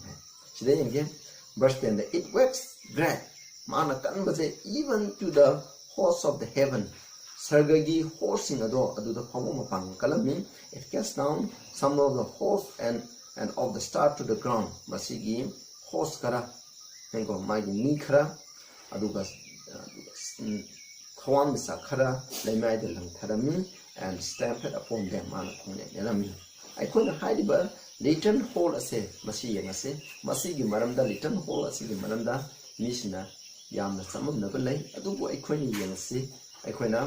ꯍꯥꯏ꯫ ꯁꯤꯗ ꯌꯦꯡꯒꯦ, verse ten the, "It waxed great", ꯃꯥꯅ ꯀꯟꯕꯁꯦ, "even to the host of the heaven", ꯁꯔꯒꯒꯤ ꯍꯣꯁꯁꯤꯡ ꯑꯗꯣ ꯑꯗꯨꯗ ꯐꯥꯎꯕ ꯃꯄꯥꯡꯒꯜ ꯀꯜꯂꯝꯃꯤ꯫ "It cast down some of the host and, and of the star to the ground", ꯃꯁꯤꯒꯤ ꯍꯣꯁ ꯈꯔ, ꯍꯦꯡꯀꯣ, ꯃꯥꯒꯤ ꯃꯤ ꯈꯔ, ꯑꯗꯨꯒ, ꯑꯗꯨꯒ, ꯎꯝ, ꯊꯋꯥꯟꯃꯤꯆꯥꯛ ꯈꯔ ꯂꯩꯃꯥꯏꯗ ꯂꯪꯊꯔꯝꯃꯤ, "and stamped upon them", ꯃꯥꯅ ꯈꯣꯡꯅꯦꯠ ꯅꯦꯠꯂꯝꯃꯤ꯫ ꯑꯩꯈꯣꯏꯅ ꯍꯥꯏꯔꯤꯕ little horn ꯑꯁꯦ ꯃꯁꯤ ꯌꯦꯡꯉꯁꯤ꯫ ꯃꯁꯤꯒꯤ ꯃꯔꯝꯗ, little horn ꯑꯁꯤꯒꯤ ꯃꯔꯝꯗ ꯃꯤꯁꯤꯡꯅ ꯌꯥꯝꯅ ꯆꯃꯝꯅꯕ ꯂꯩ, ꯑꯗꯨꯕꯨ ꯑꯩꯈꯣꯏꯅ ꯌꯦꯡꯉꯁꯤ꯫ ꯑꯩꯈꯣꯏꯅ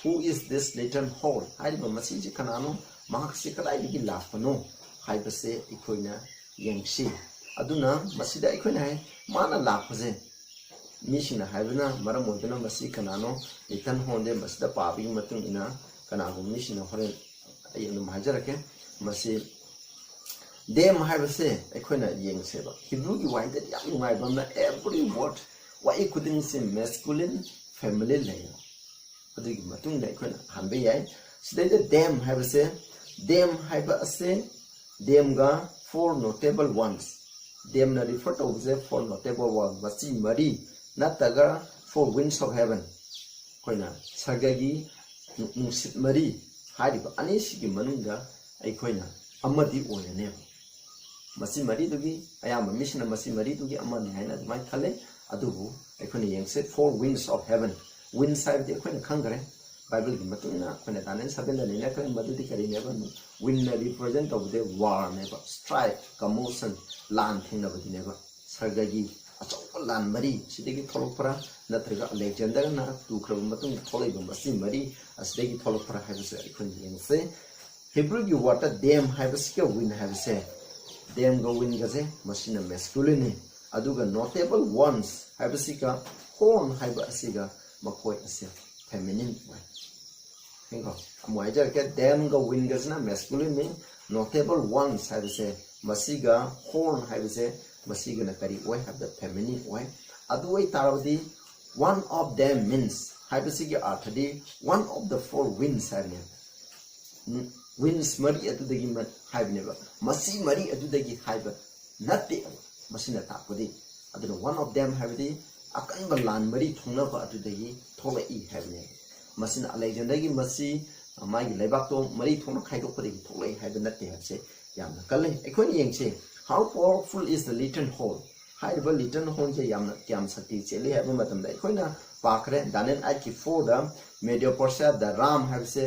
"Who is this little horn?" ꯍꯥꯏꯔꯤꯕ ꯃꯁꯤꯁꯤ ꯀꯅꯥꯅꯣ, ꯃꯍꯥꯛꯁꯤ ꯀꯗꯥꯏꯗꯒꯤ ꯂꯥꯛꯄꯅꯣ ꯍꯥꯏꯕꯁꯦ ꯑꯩꯈꯣꯏꯅ ꯌꯦꯡꯁꯤ꯫ ꯑꯗꯨꯅ ꯃꯁꯤꯗ ꯑꯩꯈꯣꯏꯅ ꯍꯥꯏ, ꯃꯥꯅ ꯂꯥꯛꯄꯁꯦ, ꯃꯤꯁꯤꯡꯅ ꯍꯥꯏꯕꯅ ꯃꯔꯝ ꯑꯣꯏꯗꯨꯅ ꯃꯁꯤ ꯀꯅꯥꯅꯣ, little horn ꯗꯦ ꯃꯁꯤꯗ ꯄꯥꯕꯒꯤ ꯃꯇꯨꯡ ꯏꯟꯅ ꯀꯅꯥꯒꯨꯝꯕ ꯃꯤꯁꯤꯡꯅ, ꯍꯣꯔꯦꯟ ꯑꯩ ꯑꯗꯨꯝ ꯍꯥꯏꯖꯔꯛꯀꯦ꯫ ꯃꯁꯤ them ꯍꯥꯏꯕꯁꯦ ꯑꯩꯈꯣꯏꯅ ꯌꯦꯡꯁꯦꯕ꯫ ꯍꯤꯕ꯭ꯔꯨꯒꯤ ꯋꯥꯍꯩꯗꯗꯤ ꯌꯥꯝ ꯅꯨꯡꯉꯥꯏꯕ ꯑꯃꯅ, every word, ꯋꯥꯍꯩ ꯈꯨꯗꯤꯡꯁꯦ masculine feminine ꯂꯩꯌꯦꯕ꯫ ꯑꯗꯨꯒꯤ ꯃꯇꯨꯡ ꯏꯟꯅ ꯑꯩꯈꯣꯏꯅ ꯍꯟꯕ ꯌꯥꯏ꯫ ꯁꯤꯗꯩꯗ them ꯍꯥꯏꯕꯁꯦ, them ꯍꯥꯏꯕ ꯑꯁꯦ, them ꯒ four notable ones, them ꯅ refer ꯇꯧꯕꯁꯦ four notable one, ꯃꯆꯤ ꯃꯔꯤ, ꯅꯠꯇ꯭ꯔꯒ four winds of heaven, ꯑꯩꯈꯣꯏꯅ ꯁꯔꯒꯒꯤ ꯅꯨꯡꯁꯤꯠ ꯃꯔꯤ ꯍꯥꯏꯔꯤꯕ ꯑꯅꯤꯁꯤꯒꯤ ꯃꯅꯨꯡꯗ ꯑꯩꯈꯣꯏꯅ ꯑꯃꯗꯤ ꯑꯣꯏꯔꯅꯦꯕ꯫ ꯃꯁꯤ ꯃꯔꯤꯗꯨꯒꯤ, ꯑꯌꯥꯝꯕ ꯃꯤꯁꯤꯡꯅ ꯃꯁꯤ ꯃꯔꯤꯗꯨꯒꯤ ꯑꯃꯅꯤ ꯍꯥꯏꯅ ꯑꯗꯨꯃꯥꯏꯅ ꯈꯜꯂꯦ꯫ ꯑꯗꯨꯕꯨ ꯑꯩꯈꯣꯏꯅ ꯌꯦꯡꯁꯦ, four winds of heaven꯫ Winds ꯍꯥꯏꯕꯗꯤ ꯑꯩꯈꯣꯏꯅ ꯈꯪꯈ꯭ꯔꯦ, ꯕꯥꯏꯕꯜꯒꯤ ꯃꯇꯨꯡ ꯏꯟꯅ ꯑꯩꯈꯣꯏꯅ ꯗꯥꯅꯤꯌꯦꯜ ꯁꯚꯦꯟꯗ ꯅꯩꯅꯈ꯭ꯔꯦ꯫ ꯃꯗꯨꯗꯤ ꯀꯔꯤꯅꯦꯕ? Windꯅ represent ꯇꯧꯕꯗꯤ warꯅꯦꯕ, strife, commotion, ꯂꯥꯟ ꯊꯦꯡꯅꯕꯗꯨꯅꯦꯕ꯫ ꯁꯔꯒꯒꯤ ꯑꯆꯧꯕ ꯂꯥꯟ ꯃꯔꯤ ꯁꯤꯗꯒꯤ ꯊꯣꯛꯂꯛꯄ꯭ꯔꯥ, ꯅꯠꯇ꯭ꯔꯒ ꯑꯂꯦꯛꯖꯦꯟꯗꯔꯅ ꯇꯨꯈ꯭ꯔꯕ ꯃꯇꯨꯡꯗ ꯊꯣꯛꯂꯛꯏꯕ ꯃꯁꯤ ꯃꯔꯤ ꯑꯁꯤꯗꯒꯤ ꯊꯣꯛꯂꯛꯄ꯭ꯔꯥ ꯍꯥꯏꯕꯁꯦ ꯑꯩꯈꯣꯏꯅ ꯌꯦꯡꯁꯦ꯫ ꯍꯤꯕ꯭ꯔꯨꯒꯤ ꯋꯥꯔꯗꯇ dam ꯍꯥꯏꯕꯁꯤꯒ wind ꯍꯥꯏꯕꯁꯦ, damꯒ windꯒꯁꯦ ꯃꯁꯤꯅ masculineꯅꯤ, ꯑꯗꯨꯒ notable ones ꯍꯥꯏꯕꯁꯤꯒ horn ꯍꯥꯏꯕ ꯑꯁꯤꯒ ꯃꯈꯣꯏ ꯑꯁꯦ feminine ꯑꯣꯏ꯫ ꯌꯦꯡꯉꯣ, ꯑꯃꯨꯛ ꯍꯥꯏꯖꯔꯛꯀꯦ, damꯒ windꯒꯁꯤꯅ masculineꯅꯤ, notable ones ꯍꯥꯏꯕꯁꯦ ꯃꯁꯤꯒ horn ꯍꯥꯏꯕꯁꯦ ꯃꯁꯤꯒꯅ ꯀꯔꯤ ꯑꯣꯏ ꯍꯥꯏꯕꯗ feminine ꯑꯣꯏ꯫ ꯑꯗꯨ ꯑꯣꯏꯇꯥꯔꯕꯗꯤ one of them means ꯍꯥꯏꯕꯁꯤꯒꯤ ꯑꯥꯔꯊꯗꯤ one of the four winds ꯍꯥꯏꯕꯅꯦꯕ꯫ ꯎꯝ, winds ꯃꯔꯤ ꯑꯗꯨꯗꯒꯤ ꯃ-, ꯍꯥꯏꯕꯅꯦꯕ꯫ ꯃꯁꯤ ꯃꯔꯤ ꯑꯗꯨꯗꯒꯤ ꯍꯥꯏꯕ ꯅꯠꯇꯦ ꯃꯁꯤꯅ ꯇꯥꯛꯄꯗꯤ꯫ ꯑꯗꯨꯅ one of them ꯍꯥꯏꯕꯗꯤ ꯑꯀꯟꯕ ꯂꯥꯟ ꯃꯔꯤ ꯊꯣꯛꯅꯕ ꯑꯗꯨꯗꯒꯤ ꯊꯣꯛꯂꯛꯏ ꯍꯥꯏꯕꯅꯦꯕ꯫ ꯃꯁꯤꯅ ꯑꯂꯦꯛꯖꯦꯟꯗꯔꯒꯤ ꯃꯁꯤ, ꯑ, ꯃꯥꯒꯤ ꯂꯩꯕꯥꯛꯇꯣ ꯃꯔꯤ ꯊꯣꯛꯅ ꯈꯥꯏꯗꯣꯛꯄꯗꯒꯤ ꯊꯣꯛꯂꯛꯏ ꯍꯥꯏꯕ ꯅꯠꯇꯦ ꯍꯥꯏꯕꯁꯦ ꯌꯥꯝꯅ ꯀꯜꯂꯤ꯫ ꯑꯩꯈꯣꯏꯅ ꯌꯦꯡꯁꯤ, how powerful is the Leaden Hall? ꯍꯥꯏꯔꯤꯕ Leaden Hallꯁꯦ ꯌꯥꯝꯅ ꯀꯌꯥꯝ ꯁꯛꯇꯤ ꯆꯦꯜꯂꯤ ꯍꯥꯏꯕ ꯃꯇꯝꯗ ꯑꯩꯈꯣꯏꯅ ꯄꯥꯈ꯭ꯔꯦ, Daniel eightꯀꯤ fourꯗ Medo Persiaꯗ Ram ꯍꯥꯏꯕꯁꯦ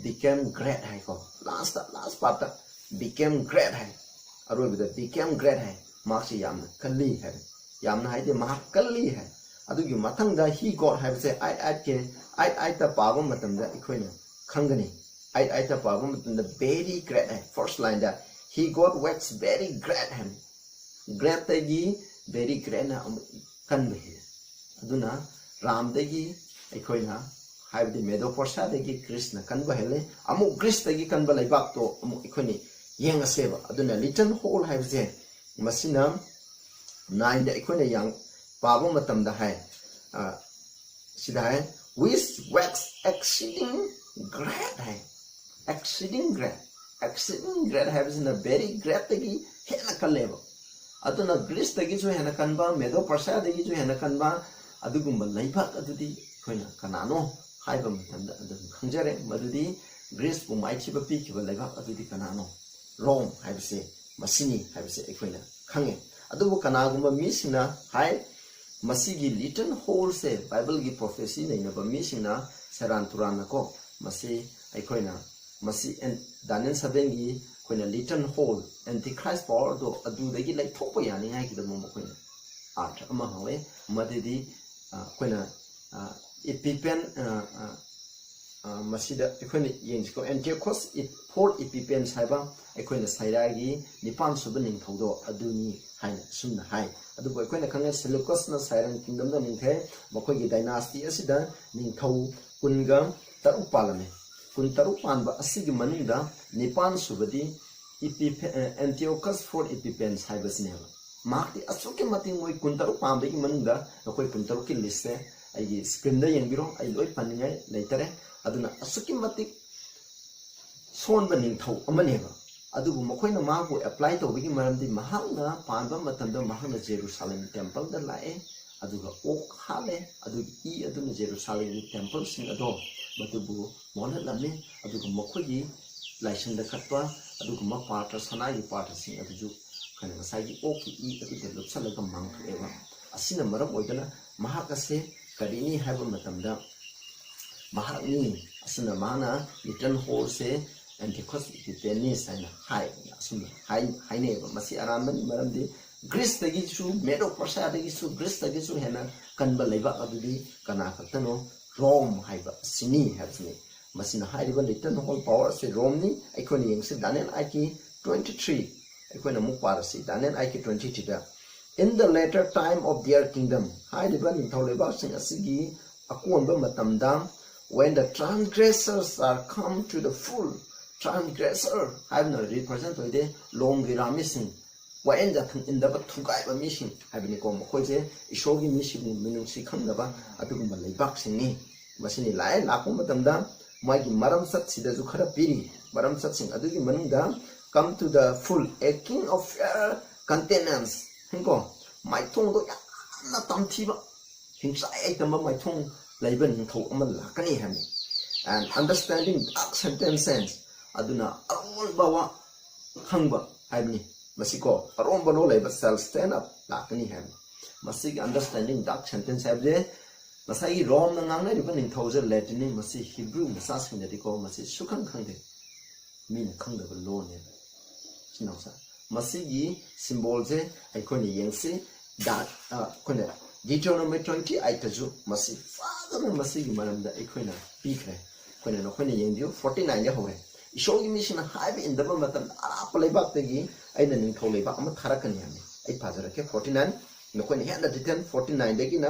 became great ꯍꯥꯏꯀꯣ, last, last partꯇ became great ꯍꯥꯏ, ꯑꯔꯣꯏꯕꯗ became great ꯍꯥꯏ, ꯃꯍꯥꯛꯁꯤ ꯌꯥꯝꯅ ꯀꯜꯂꯤ ꯍꯥꯏ, ꯌꯥꯝꯅ ꯍꯥꯏꯗꯤ ꯃꯍꯥꯛ ꯀꯜꯂꯤ ꯍꯥꯏ꯫ ꯑꯗꯨꯒꯤ ꯃꯊꯪꯗ he got ꯍꯥꯏꯕꯁꯦ eight eightꯀꯤ, eight eightꯇ ꯄꯥꯕ ꯃꯇꯝꯗ ꯑꯩꯈꯣꯏꯅ ꯈꯪꯒꯅꯤ꯫ Eight eightꯇ ꯄꯥꯕ ꯃꯇꯝꯗ very great high, first lineꯗ he got waxed very great high. Greatꯇꯒꯤ very greatꯅ ꯑꯃꯨꯛ ꯀꯟꯕ ꯍꯦꯜꯂꯤ꯫ ꯑꯗꯨꯅ ꯔꯥꯝꯗꯒꯤ ꯑꯩꯈꯣꯏꯅ, ꯍꯥꯏꯕꯗꯤ Medo Persiaꯗꯒꯤ ꯒ꯭ꯔꯤꯁꯅ ꯀꯟꯕ ꯍꯦꯜꯂꯤ꯫ ꯑꯃꯨꯛ ꯒ꯭ꯔꯤꯁꯇꯒꯤ ꯀꯟꯕ ꯂꯩꯕꯥꯛꯇꯣ ꯑꯃꯨꯛ ꯑꯩꯈꯣꯏꯅ ꯌꯦꯡꯉꯁꯦꯕ꯫ ꯑꯗꯨꯅ Leaden Hall ꯍꯥꯏꯕꯁꯦ ꯃꯁꯤꯅ nineꯗ ꯑꯩꯈꯣꯏꯅ ꯌꯥꯡ-, ꯄꯥꯕ ꯃꯇꯝꯗ ꯍꯥꯏ, ꯑ, ꯁꯤꯗ ꯍꯥꯏ, which waxed exceeding great high. Exceeding great, exceeding great ꯍꯥꯏꯕꯁꯤꯅ very greatꯇꯒꯤ ꯍꯦꯟꯅ ꯀꯜꯂꯦꯕ꯫ ꯑꯗꯨꯅ ꯒ꯭ꯔꯤꯁꯇꯒꯤꯁꯨ ꯍꯦꯟꯅ ꯀꯟꯕ, Medo Persiaꯗꯒꯤꯁꯨ ꯍꯦꯟꯅ ꯀꯟꯕ ꯑꯗꯨꯒꯨꯝꯕ ꯂꯩꯕꯥꯛ ꯑꯗꯨꯗꯤ ꯑꯩꯈꯣꯏꯅ ꯀꯅꯥꯅꯣ ꯍꯥꯏꯕ ꯃꯇꯝꯗ ꯑꯗꯨꯝ ꯈꯪꯖꯔꯦ, ꯃꯗꯨꯗꯤ ꯒ꯭ꯔꯤꯁꯄꯨ ꯃꯥꯏꯊꯤꯕ ꯄꯤꯈꯤꯕ ꯂꯩꯕꯥꯛ ꯑꯗꯨꯗꯤ ꯀꯅꯥꯅꯣ? ꯔꯣꯝ ꯍꯥꯏꯕꯁꯦ ꯃꯁꯤꯅꯤ ꯍꯥꯏꯕꯁꯦ ꯑꯩꯈꯣꯏꯅ ꯈꯪꯉꯦ꯫ ꯑꯗꯨꯕꯨ ꯀꯅꯥꯒꯨꯝꯕ ꯃꯤꯁꯤꯡꯅ ꯍꯥꯏ, ꯃꯁꯤꯒꯤ ꯂꯤꯇꯟ ꯍꯣꯜꯁꯦ ꯕꯥꯏꯕꯜꯒꯤ ꯄ꯭ꯔꯣꯐꯦꯁꯤ ꯅꯩꯅꯕ ꯃꯤꯁꯤꯡꯅ ꯁꯦꯔꯥꯟ ꯇꯨꯔꯥꯟꯅꯀꯣ, ꯃꯁꯤ ꯑꯩꯈꯣꯏꯅ ꯃꯁꯤ ꯑꯦꯟ-, ꯗꯥꯅꯤꯌꯦꯜ ꯁꯚꯦꯟꯒꯤ ꯑꯩꯈꯣꯏꯅ ꯂꯤꯇꯟ ꯍꯣꯜ, ꯑꯦꯟꯇꯤꯈ꯭ꯔꯥꯏꯁ ꯄꯋꯥꯔꯗꯣ ꯑꯗꯨꯗꯒꯤ ꯂꯩꯊꯣꯛꯄ ꯌꯥꯅꯤꯡꯉꯥꯏꯒꯤꯗꯃꯛ ꯃꯈꯣꯏꯅ ꯑꯥꯔꯊ ꯑꯃ ꯍꯪꯂꯛꯏ꯫ ꯃꯗꯨꯗꯤ, ꯑ, ꯑꯩꯈꯣꯏꯅ, ꯑ, ꯏꯄꯤꯄꯦꯟ, ꯑ, ꯑ, ꯑ, ꯃꯁꯤꯗ ꯑꯩꯈꯣꯏꯅ ꯌꯦꯡꯁꯤꯀꯣ, ꯑꯦꯟꯇꯤꯌꯣꯀꯁ ꯏꯞ-, ꯐꯣꯔ ꯏꯄꯤꯄꯦꯟꯁ ꯍꯥꯏꯕ ꯑꯩꯈꯣꯏꯅ ꯁꯥꯏꯔꯥꯒꯤ ꯅꯤꯄꯥꯟ ꯁꯨꯕ ꯅꯤꯡꯊꯧꯗꯣ ꯑꯗꯨꯅꯤ ꯍꯥꯏꯅ ꯑꯁꯨꯝꯅ ꯍꯥꯏ꯫ ꯑꯗꯨꯕꯨ ꯑꯩꯈꯣꯏꯅ ꯈꯪꯉꯦ, ꯁꯦꯂꯨꯀꯁꯅ ꯁꯥꯏꯔꯟ ꯀꯤꯡꯗꯝꯗ ꯅꯤꯡꯊꯩ꯫ ꯃꯈꯣꯏꯒꯤ ꯗꯥꯏꯅꯥꯁꯇꯤ ꯑꯁꯤꯗ ꯅꯤꯡꯊꯧ ꯀꯨꯟꯒ ꯇꯔꯨꯛ ꯄꯥꯜꯂꯝꯃꯤ꯫ ꯀꯨꯟꯇꯔꯨꯛ ꯄꯥꯟꯕ ꯑꯁꯤꯒꯤ ꯃꯅꯨꯡꯗ ꯅꯤꯄꯥꯟ ꯁꯨꯕꯗꯤ ꯏꯄꯤꯐꯦ-, ꯑꯦ, ꯑꯦꯟꯇꯤꯌꯣꯀꯁ ꯐꯣꯔ ꯏꯄꯤꯄꯦꯟꯁ ꯍꯥꯏꯕꯁꯤꯅꯦꯕ꯫ ꯃꯍꯥꯛꯇꯤ ꯑꯁꯨꯛꯀꯤ ꯃꯇꯤꯛ ꯃꯣꯏ ꯀꯨꯟꯇꯔꯨꯛ ꯄꯥꯟꯕꯒꯤ ꯃꯅꯨꯡꯗ, ꯅꯈꯣꯏ ꯀꯨꯟꯇꯔꯨꯛꯀꯤ ꯂꯤꯁꯁꯦ ꯑꯩꯒꯤ ꯁ꯭ꯀ꯭ꯔꯤꯟꯗ ꯌꯦꯡꯕꯤꯔꯣ, ꯑꯩ ꯂꯣꯏ ꯄꯟꯅꯤꯡꯉꯥꯏ ꯂꯩꯇꯔꯦ꯫ ꯑꯗꯨꯅ ꯑꯁꯨꯛꯀꯤ ꯃꯇꯤꯛ ꯁꯣꯟꯕ ꯅꯤꯡꯊꯧ ꯑꯃꯅꯦꯕ꯫ ꯑꯗꯨꯕꯨ ꯃꯈꯣꯏꯅ ꯃꯍꯥꯛꯄꯨ ꯑꯦꯄ꯭ꯂꯥꯏ ꯇꯧꯕꯒꯤ ꯃꯔꯝꯗꯤ ꯃꯍꯥꯛꯅ ꯄꯥꯟꯕ ꯃꯇꯝꯗ ꯃꯍꯥꯛꯅ ꯖꯦꯔꯨꯁꯥꯂꯦꯝ ꯇꯦꯝꯄꯜꯗ ꯂꯥꯛꯑꯦ, ꯑꯗꯨꯒ ꯑꯣꯛ ꯍꯥꯠꯂꯦ, ꯑꯗꯨꯒꯤ ꯏ ꯑꯗꯨꯅ ꯖꯦꯔꯨꯁꯥꯂꯦꯝꯒꯤ ꯇꯦꯝꯄꯜꯁꯤꯡ ꯑꯗꯣ ꯃꯗꯨꯕꯨ ꯃꯣꯠꯍꯜꯂꯝꯃꯤ꯫ ꯑꯗꯨꯒ ꯃꯈꯣꯏꯒꯤ ꯂꯥꯏꯁꯪꯗ ꯀꯠꯄ ꯑꯗꯨꯒꯨꯝꯕ ꯄꯥꯇ꯭ꯔ, ꯁꯅꯥꯒꯤ ꯄꯥꯇ꯭ꯔꯁꯤꯡ ꯑꯗꯨꯁꯨ ꯑꯩꯈꯣꯏꯅ ꯉꯁꯥꯏꯒꯤ ꯑꯣꯛꯀꯤ ꯏ ꯑꯗꯨꯗ ꯂꯨꯞꯁꯜꯂꯒ ꯃꯥꯡꯊꯣꯛꯑꯦꯕ꯫ ꯑꯁꯤꯅ ꯃꯔꯝ ꯑꯣꯏꯗꯨꯅ ꯃꯍꯥꯛ ꯑꯁꯦ ꯀꯔꯤꯅꯤ ꯍꯥꯏꯕ ꯃꯇꯝꯗ, ꯃꯍꯥꯛꯅꯤ, ꯑꯁꯤꯅ ꯃꯥꯅ ꯂꯤꯇꯟ ꯍꯣꯜꯁꯦ ꯑꯦꯟꯇꯤꯈꯣꯁ ꯏꯄꯤꯄꯦꯅꯤꯁ ꯍꯥꯏꯅ ꯍꯥꯏ, ꯑꯁꯨꯝꯅ ꯍꯥꯏ-, ꯍꯥꯏꯅꯩꯌꯦꯕ꯫ ꯃꯁꯤ ꯑꯔꯥꯟꯕꯅꯤ, ꯃꯔꯝꯗꯤ ꯒ꯭ꯔꯤꯁꯇꯒꯤꯁꯨ, ꯃꯦꯗꯣ ꯄꯔꯁꯤꯌꯥꯗꯒꯤꯁꯨ, ꯒ꯭ꯔꯤꯁꯇꯒꯤꯁꯨ ꯍꯦꯟꯅ ꯀꯟꯕ ꯂꯩꯕꯥꯛ ꯑꯗꯨꯗꯤ ꯀꯅꯥ ꯈꯛꯇꯅꯣ? ꯔꯣꯝ ꯍꯥꯏꯕ ꯑꯁꯤꯅꯤ ꯍꯥꯏꯕꯁꯤꯅꯤ꯫ ꯃꯁꯤꯅ ꯍꯥꯏꯔꯤꯕ ꯂꯤꯇꯟ ꯍꯣꯜ ꯄꯋꯥꯔ ꯑꯁꯤ ꯔꯣꯝꯅꯤ꯫ ꯑꯩꯈꯣꯏꯅ ꯌꯦꯡꯁꯤ, ꯗꯥꯅꯤꯌꯦꯜ ꯑꯥꯏꯠꯀꯤ ꯇ꯭ꯋꯦꯟꯇꯤ ꯊ꯭ꯔꯤ, ꯑꯩꯈꯣꯏꯅ ꯑꯃꯨꯛ ꯄꯥꯔꯁꯤ, ꯗꯥꯅꯤꯌꯦꯜ ꯑꯥꯏꯠꯀꯤ twenty third, "In the latter time of their kingdom," ꯍꯥꯏꯔꯤꯕ ꯅꯤꯡꯊꯧ ꯂꯩꯕꯥꯛꯁꯤꯡ ꯑꯁꯤꯒꯤ ꯑꯀꯣꯟꯕ ꯃꯇꯝꯗ, "when the transgressors are come to the full," transgressor ꯍꯥꯏꯕꯅ ꯔꯤꯄ꯭ꯔꯖꯦꯟ ꯇꯧꯗꯦ, ꯂꯣꯡꯒꯤ ꯔꯥꯃꯤꯁꯤꯡ, ꯋꯥꯌꯦꯜ ꯌꯥꯊꯪ ꯏꯟꯗꯕ ꯊꯨꯒꯥꯏꯕ ꯃꯤꯁꯤꯡ ꯍꯥꯏꯕꯅꯤꯀꯣ꯫ ꯃꯈꯣꯏꯁꯦ ꯏꯁꯣꯔꯒꯤ ꯃꯤꯁꯤꯡꯕꯨ ꯃꯤꯅꯨꯡꯁꯤ ꯈꯪꯗꯕ ꯑꯗꯨꯒꯨꯝꯕ ꯂꯩꯕꯥꯛꯁꯤꯡꯅꯤ꯫ ꯃꯁꯤꯅꯤ ꯂꯥꯛꯑꯦ꯫ ꯂꯥꯛꯄ ꯃꯇꯝꯗ ꯃꯥꯒꯤ ꯃꯔꯝꯆꯠꯁꯤꯗꯁꯨ ꯈꯔ ꯄꯤꯔꯤ꯫ ꯃꯔꯝꯆꯠꯁꯤꯡ ꯑꯗꯨꯒꯤ ꯃꯅꯨꯡꯗ, "Come to the full, a king of fair countenance" ꯍꯥꯏꯀꯣ, ꯃꯥꯏꯊꯣꯡꯗꯣ ꯌꯥꯝꯅ ꯇꯝꯊꯤꯕ, ꯍꯤꯡꯆꯥꯏ ꯌꯥꯏꯇꯝꯕ ꯃꯥꯏꯊꯣꯡ ꯂꯩꯕ ꯅꯤꯡꯊꯧ ꯑꯃ ꯂꯥꯛꯀꯅꯤ ꯍꯥꯏꯕꯅꯤ꯫ "And understanding dark sentences," ꯑꯗꯨꯅ ꯑꯔꯣꯟꯕ ꯋꯥ, ꯈꯪꯕ ꯍꯥꯏꯕꯅꯤ꯫ ꯃꯁꯤꯀꯣ ꯑꯔꯣꯝꯕ ꯂꯣ ꯂꯩꯕ shall stand up ꯂꯥꯛꯀꯅꯤ ꯍꯥꯏꯕꯅꯤ꯫ ꯃꯁꯤꯒꯤ understanding dark sentence ꯍꯥꯏꯕꯁꯦ ꯉꯁꯥꯏꯒꯤ ꯔꯣꯝꯅ ꯉꯥꯡꯅꯔꯤꯕ ꯅꯤꯡꯊꯧꯁꯦ ꯂꯦꯇꯤꯟꯅꯤ꯫ ꯃꯁꯤ ꯍꯤꯕ꯭ꯔꯨ ꯃꯆꯥꯁꯤꯡꯅꯗꯤꯀꯣ ꯃꯁꯤ ꯁꯨꯈꯪ ꯈꯪꯗꯦ꯫ ꯃꯤꯅ ꯈꯪꯗꯕ ꯂꯣꯟꯅꯦꯕ꯫ ꯁꯤꯅ ꯉꯁꯥꯏ ꯃꯁꯤꯒꯤ symbolꯁꯦ ꯑꯩꯈꯣꯏꯅ ꯌꯦꯡꯁꯤ꯫ ꯗꯥ-, ꯑ, ꯑꯩꯈꯣꯏꯅ Deuteronomy twenty eightꯇꯁꯨ ꯃꯁꯤ ꯐꯖꯅ ꯃꯁꯤꯒꯤ ꯃꯔꯝꯗ ꯑꯩꯈꯣꯏꯅ ꯄꯤꯈ꯭ꯔꯦ꯫ ꯑꯩꯈꯣꯏꯅ ꯅꯈꯣꯏꯅ ꯌꯦꯡꯕꯤꯌꯨ, forty nineꯗ ꯍꯧꯔꯦ꯫ ꯏꯁꯣꯔꯒꯤ ꯃꯤꯁꯤꯡꯅ ꯍꯥꯏꯕ ꯏꯟꯗꯕ ꯃꯇꯝꯗ ꯑꯔꯥꯞꯄ ꯂꯩꯕꯥꯛꯇꯒꯤ ꯑꯩꯅ ꯅꯤꯡꯊꯧ ꯂꯩꯕꯥꯛ ꯑꯃ ꯊꯥꯔꯛꯀꯅꯤ ꯍꯥꯏꯕꯅꯤ꯫ ꯑꯩ ꯄꯥꯖꯔꯛꯀꯦ, forty nine, ꯅꯈꯣꯏꯅ ꯍꯦꯟꯅ detail forty nineꯗꯒꯤꯅ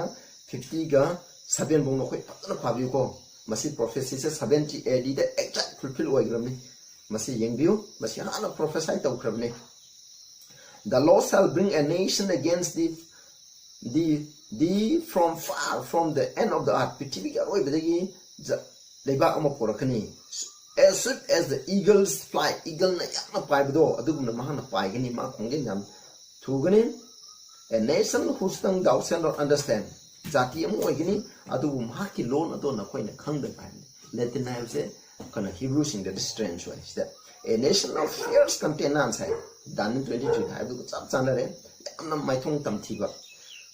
fiftyꯒ seven ꯐꯥꯎ ꯅꯈꯣꯏ ꯐꯖꯅ ꯄꯥꯕꯤꯌꯨꯀꯣ꯫ ꯃꯁꯤ prophecyꯁꯦ seventy ADꯗ exact fulfill ꯑꯣꯏꯈ꯭ꯔꯕꯅꯤ꯫ ꯃꯁꯤ ꯌꯦꯡꯕꯤꯌꯨ, ꯃꯁꯤ ꯍꯥꯟꯅ prophesy ꯇꯧꯈ꯭ꯔꯕꯅꯤ꯫ The Lord shall bring a nation against thee, thee, thee from far, from the end of the earth. ꯄ꯭ꯔꯤꯊꯤꯕꯤꯒꯤ ꯑꯔꯣꯏꯕꯗꯒꯤ ꯖ-, ꯂꯩꯕꯥꯛ ꯑꯃ ꯄꯣꯔꯛꯀꯅꯤ꯫ As swift as the eagle's flight, eagleꯅ ꯌꯥꯝꯅ ꯄꯥꯏꯕꯗꯣ, ꯑꯗꯨꯒꯨꯝꯅ ꯃꯍꯥꯛꯅ ꯄꯥꯏꯒꯅꯤ, ꯃꯥ ꯈꯣꯡꯖꯦꯜ ꯌꯥꯝ ꯊꯨꯒꯅꯤ꯫ A nation whose tongue thou shalt not understand. ꯖꯥꯇꯤ ꯑꯃ ꯑꯣꯏꯒꯅꯤ, ꯑꯗꯨꯕꯨ ꯃꯍꯥꯛꯀꯤ ꯂꯣꯟ ꯑꯗꯣ ꯅꯈꯣꯏꯅ ꯈꯪꯗꯕ ꯍꯥꯏꯕꯅꯤ꯫ ꯂꯦꯇꯤꯟ ꯍꯥꯏꯕꯁꯦ ꯑꯩꯈꯣꯏꯅ ꯍꯤꯕ꯭ꯔꯨꯁꯤꯡꯗꯗꯤ strange ꯑꯣꯏ꯫ ꯁꯤꯗ a nation of fierce countenance high. Daniel twenty three ꯍꯥꯏꯕꯗꯨꯒ ꯆꯞ ꯆꯥꯟꯅꯔꯦ꯫ ꯌꯥꯝꯅ ꯃꯥꯏꯊꯣꯡ ꯇꯝꯊꯤꯕ꯫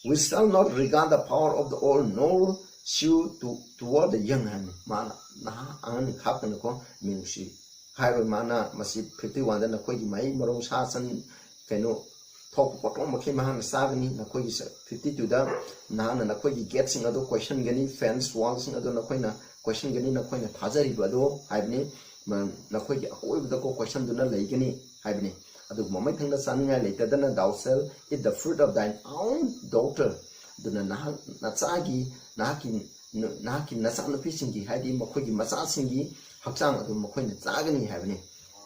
We shall not regard the power of the old, nor sue to, toward the young ꯍꯥꯏꯕꯅꯤ꯫ ꯃꯥꯅ ꯅꯍꯥ ꯑꯉꯥꯡ ꯈꯥꯛꯇꯅꯀꯣ ꯃꯤꯅꯨꯡꯁꯤ ꯍꯥꯏꯔꯣꯏ꯫ ꯃꯥꯅ ꯃꯁꯤ fifty oneꯗ ꯅꯈꯣꯏꯒꯤ ꯃꯍꯩ ꯃꯔꯣꯡ ꯁꯥ ꯁꯟ ꯀꯩꯅꯣ ꯊꯣꯛꯄ ꯄꯣꯠꯊꯣꯛ ꯃꯈꯩ ꯃꯍꯥꯛꯅ ꯆꯥꯒꯅꯤ꯫ ꯅꯈꯣꯏꯒꯤ ꯁ-, fifty twoꯗ ꯅꯍꯥꯛꯅ ꯅꯈꯣꯏꯒꯤ gateꯁꯤꯡ ꯑꯗꯨ ꯀꯣꯏꯁꯟꯒꯅꯤ, fence wallꯁꯤꯡ ꯑꯗꯨ ꯅꯈꯣꯏꯅ ꯀꯣꯏꯁꯟꯒꯅꯤ, ꯅꯈꯣꯏꯅ ꯊꯥꯖꯔꯤꯕ ꯑꯗꯨ ꯍꯥꯏꯕꯅꯤ꯫ ꯃ-, ꯅꯈꯣꯏꯒꯤ ꯑꯀꯣꯏꯕꯗꯀꯣ ꯀꯣꯏꯁꯟꯗꯨꯅ ꯂꯩꯒꯅꯤ ꯍꯥꯏꯕꯅꯤ꯫ ꯑꯗꯨꯒꯨꯝꯕ ꯃꯩꯊꯪꯗ ꯆꯥꯅꯤꯡꯉꯥꯏ ꯂꯩꯇꯗꯅ, thou shalt eat the fruit of thine own daughter, ꯑꯗꯨꯅ ꯅꯍꯥꯛ ꯅꯆꯥꯒꯤ, ꯅꯍꯥꯛꯀꯤ, ꯅ-, ꯅꯍꯥꯛꯀꯤ ꯅꯆꯥꯅꯨꯄꯤꯁꯤꯡꯒꯤ, ꯍꯥꯏꯗꯤ ꯃꯈꯣꯏꯒꯤ ꯃꯆꯥꯁꯤꯡꯒꯤ ꯍꯛꯆꯥꯡ ꯑꯗꯨ ꯃꯈꯣꯏꯅ ꯆꯥꯒꯅꯤ ꯍꯥꯏꯕꯅꯤ꯫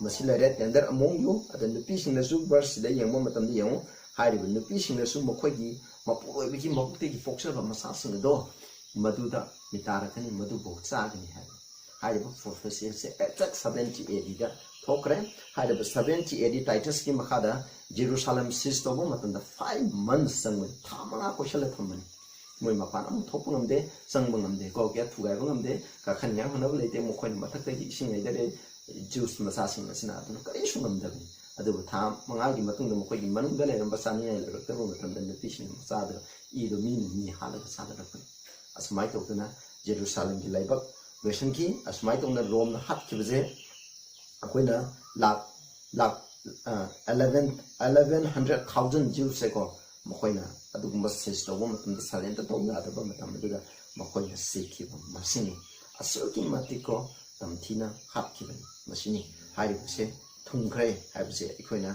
ꯃꯁꯤ ꯂꯩꯔꯦ, tender among you꯫ ꯑꯗ ꯅꯨꯄꯤꯁꯤꯡꯅꯁꯨ verseꯁꯤꯗ ꯌꯦꯡꯕ ꯃꯇꯝꯗ ꯌꯦꯡꯉꯨ, ꯍꯥꯏꯔꯤꯕ ꯅꯨꯄꯤꯁꯤꯡꯅꯁꯨ ꯃꯈꯣꯏꯒꯤ ꯃꯄꯨꯔꯣꯏꯕꯒꯤ ꯃꯕꯨꯛꯇꯒꯤ ꯄꯣꯛꯆꯕ ꯃꯆꯥꯁꯤꯡ ꯑꯗꯣ ꯃꯗꯨꯗ ꯃꯤꯇꯥꯔꯛꯀꯅꯤ, ꯃꯗꯨꯕꯨ ꯆꯥꯒꯅꯤ ꯍꯥꯏꯕ꯫ ꯍꯥꯏꯔꯤꯕ prophecy ꯑꯁꯤ exact seventy ADꯗ ꯊꯣꯛꯈ꯭ꯔꯦ꯫ ꯍꯥꯏꯔꯤꯕ seventy AD Titusꯀꯤ ꯃꯈꯥꯗ ꯖꯦꯔꯨꯁꯥꯂꯦꯝ siege ꯇꯧꯕ ꯃꯇꯝꯗ five months ꯆꯪꯕꯅꯤ, ꯊꯥ ꯃꯉꯥ ꯀꯣꯏꯁꯜꯂ ꯊꯝꯕꯅꯤ꯫ ꯃꯣꯏ ꯃꯄꯥꯟ ꯑꯃꯨꯛ ꯊꯣꯛꯄ ꯉꯝꯗꯦ, ꯆꯪꯕ ꯉꯝꯗꯦ, ꯀꯣ, gate ꯊꯨꯒꯥꯏꯕ ꯉꯝꯗꯦ, ꯀꯥꯈꯠꯅꯤꯡꯉꯥꯏ ꯍꯣꯠꯅꯕ ꯂꯩꯇꯦ꯫ ꯃꯈꯣꯏꯅ ꯃꯊꯛꯇꯒꯤ ꯏꯁꯤꯡ ꯍꯩꯊꯔꯦ, ꯖ꯭ꯌꯨꯁ ꯃꯆꯥꯁꯤꯡ ꯑꯁꯤꯅ ꯑꯗꯨꯅ ꯀꯔꯤꯁꯨ ꯉꯝꯗꯕꯅꯤ꯫ ꯑꯗꯨꯕꯨ ꯊꯥ ꯃꯉꯥꯒꯤ ꯃꯇꯨꯡꯗ ꯃꯈꯣꯏꯒꯤ ꯃꯅꯨꯡꯗ ꯂꯩꯔꯝꯕ ꯆꯥꯅꯤꯡꯉꯥꯏ ꯂꯩꯔꯛꯇꯕ ꯃꯇꯝꯗ ꯅꯨꯄꯤꯁꯤꯡꯅ ꯃꯆꯥꯗꯨ ꯏꯗꯣ ꯃꯤꯅ ꯃꯤ ꯍꯥꯠꯂꯒ ꯆꯥꯒꯗꯕꯅꯤ꯫ ꯑꯁꯨꯃꯥꯏꯅ ꯇꯧꯗꯅ ꯖꯦꯔꯨꯁꯥꯂꯦꯝꯒꯤ ꯂꯥꯏꯕꯛ ꯂꯣꯏꯁꯤꯟꯈꯤ꯫ ꯑꯁꯨꯃꯥꯏꯅ ꯇꯧꯅ ꯔꯣꯝꯅ ꯍꯥꯠꯈꯤꯕꯁꯦ ꯑꯩꯈꯣꯏꯅ ꯂꯥꯛ ꯂꯥꯛ eleven eleven hundred thousand ꯖ꯭ꯌꯨꯁꯁꯦꯀꯣ, ꯃꯈꯣꯏꯅ ꯑꯗꯨꯒꯨꯝꯕ ꯁꯤꯖ ꯇꯧꯕ ꯃꯇꯝꯗ, ꯁꯔꯦꯟꯗꯔ ꯇꯧꯕ ꯌꯥꯗꯕ ꯃꯇꯝ ꯑꯗꯨꯗ ꯃꯈꯣꯏꯅ ꯁꯤꯈꯤꯕ ꯃꯁꯤꯡꯅꯤ꯫ ꯑꯁꯨꯛꯀꯤ ꯃꯇꯤꯛꯀꯣ ꯇꯝꯊꯤꯅ ꯍꯥꯠꯈꯤꯕꯅꯤ꯫ ꯃꯁꯤꯅꯤ ꯍꯥꯏꯔꯤꯕꯁꯦ ꯊꯨꯡꯈ꯭ꯔꯦ ꯍꯥꯏꯕꯁꯦ ꯑꯩꯈꯣꯏꯅ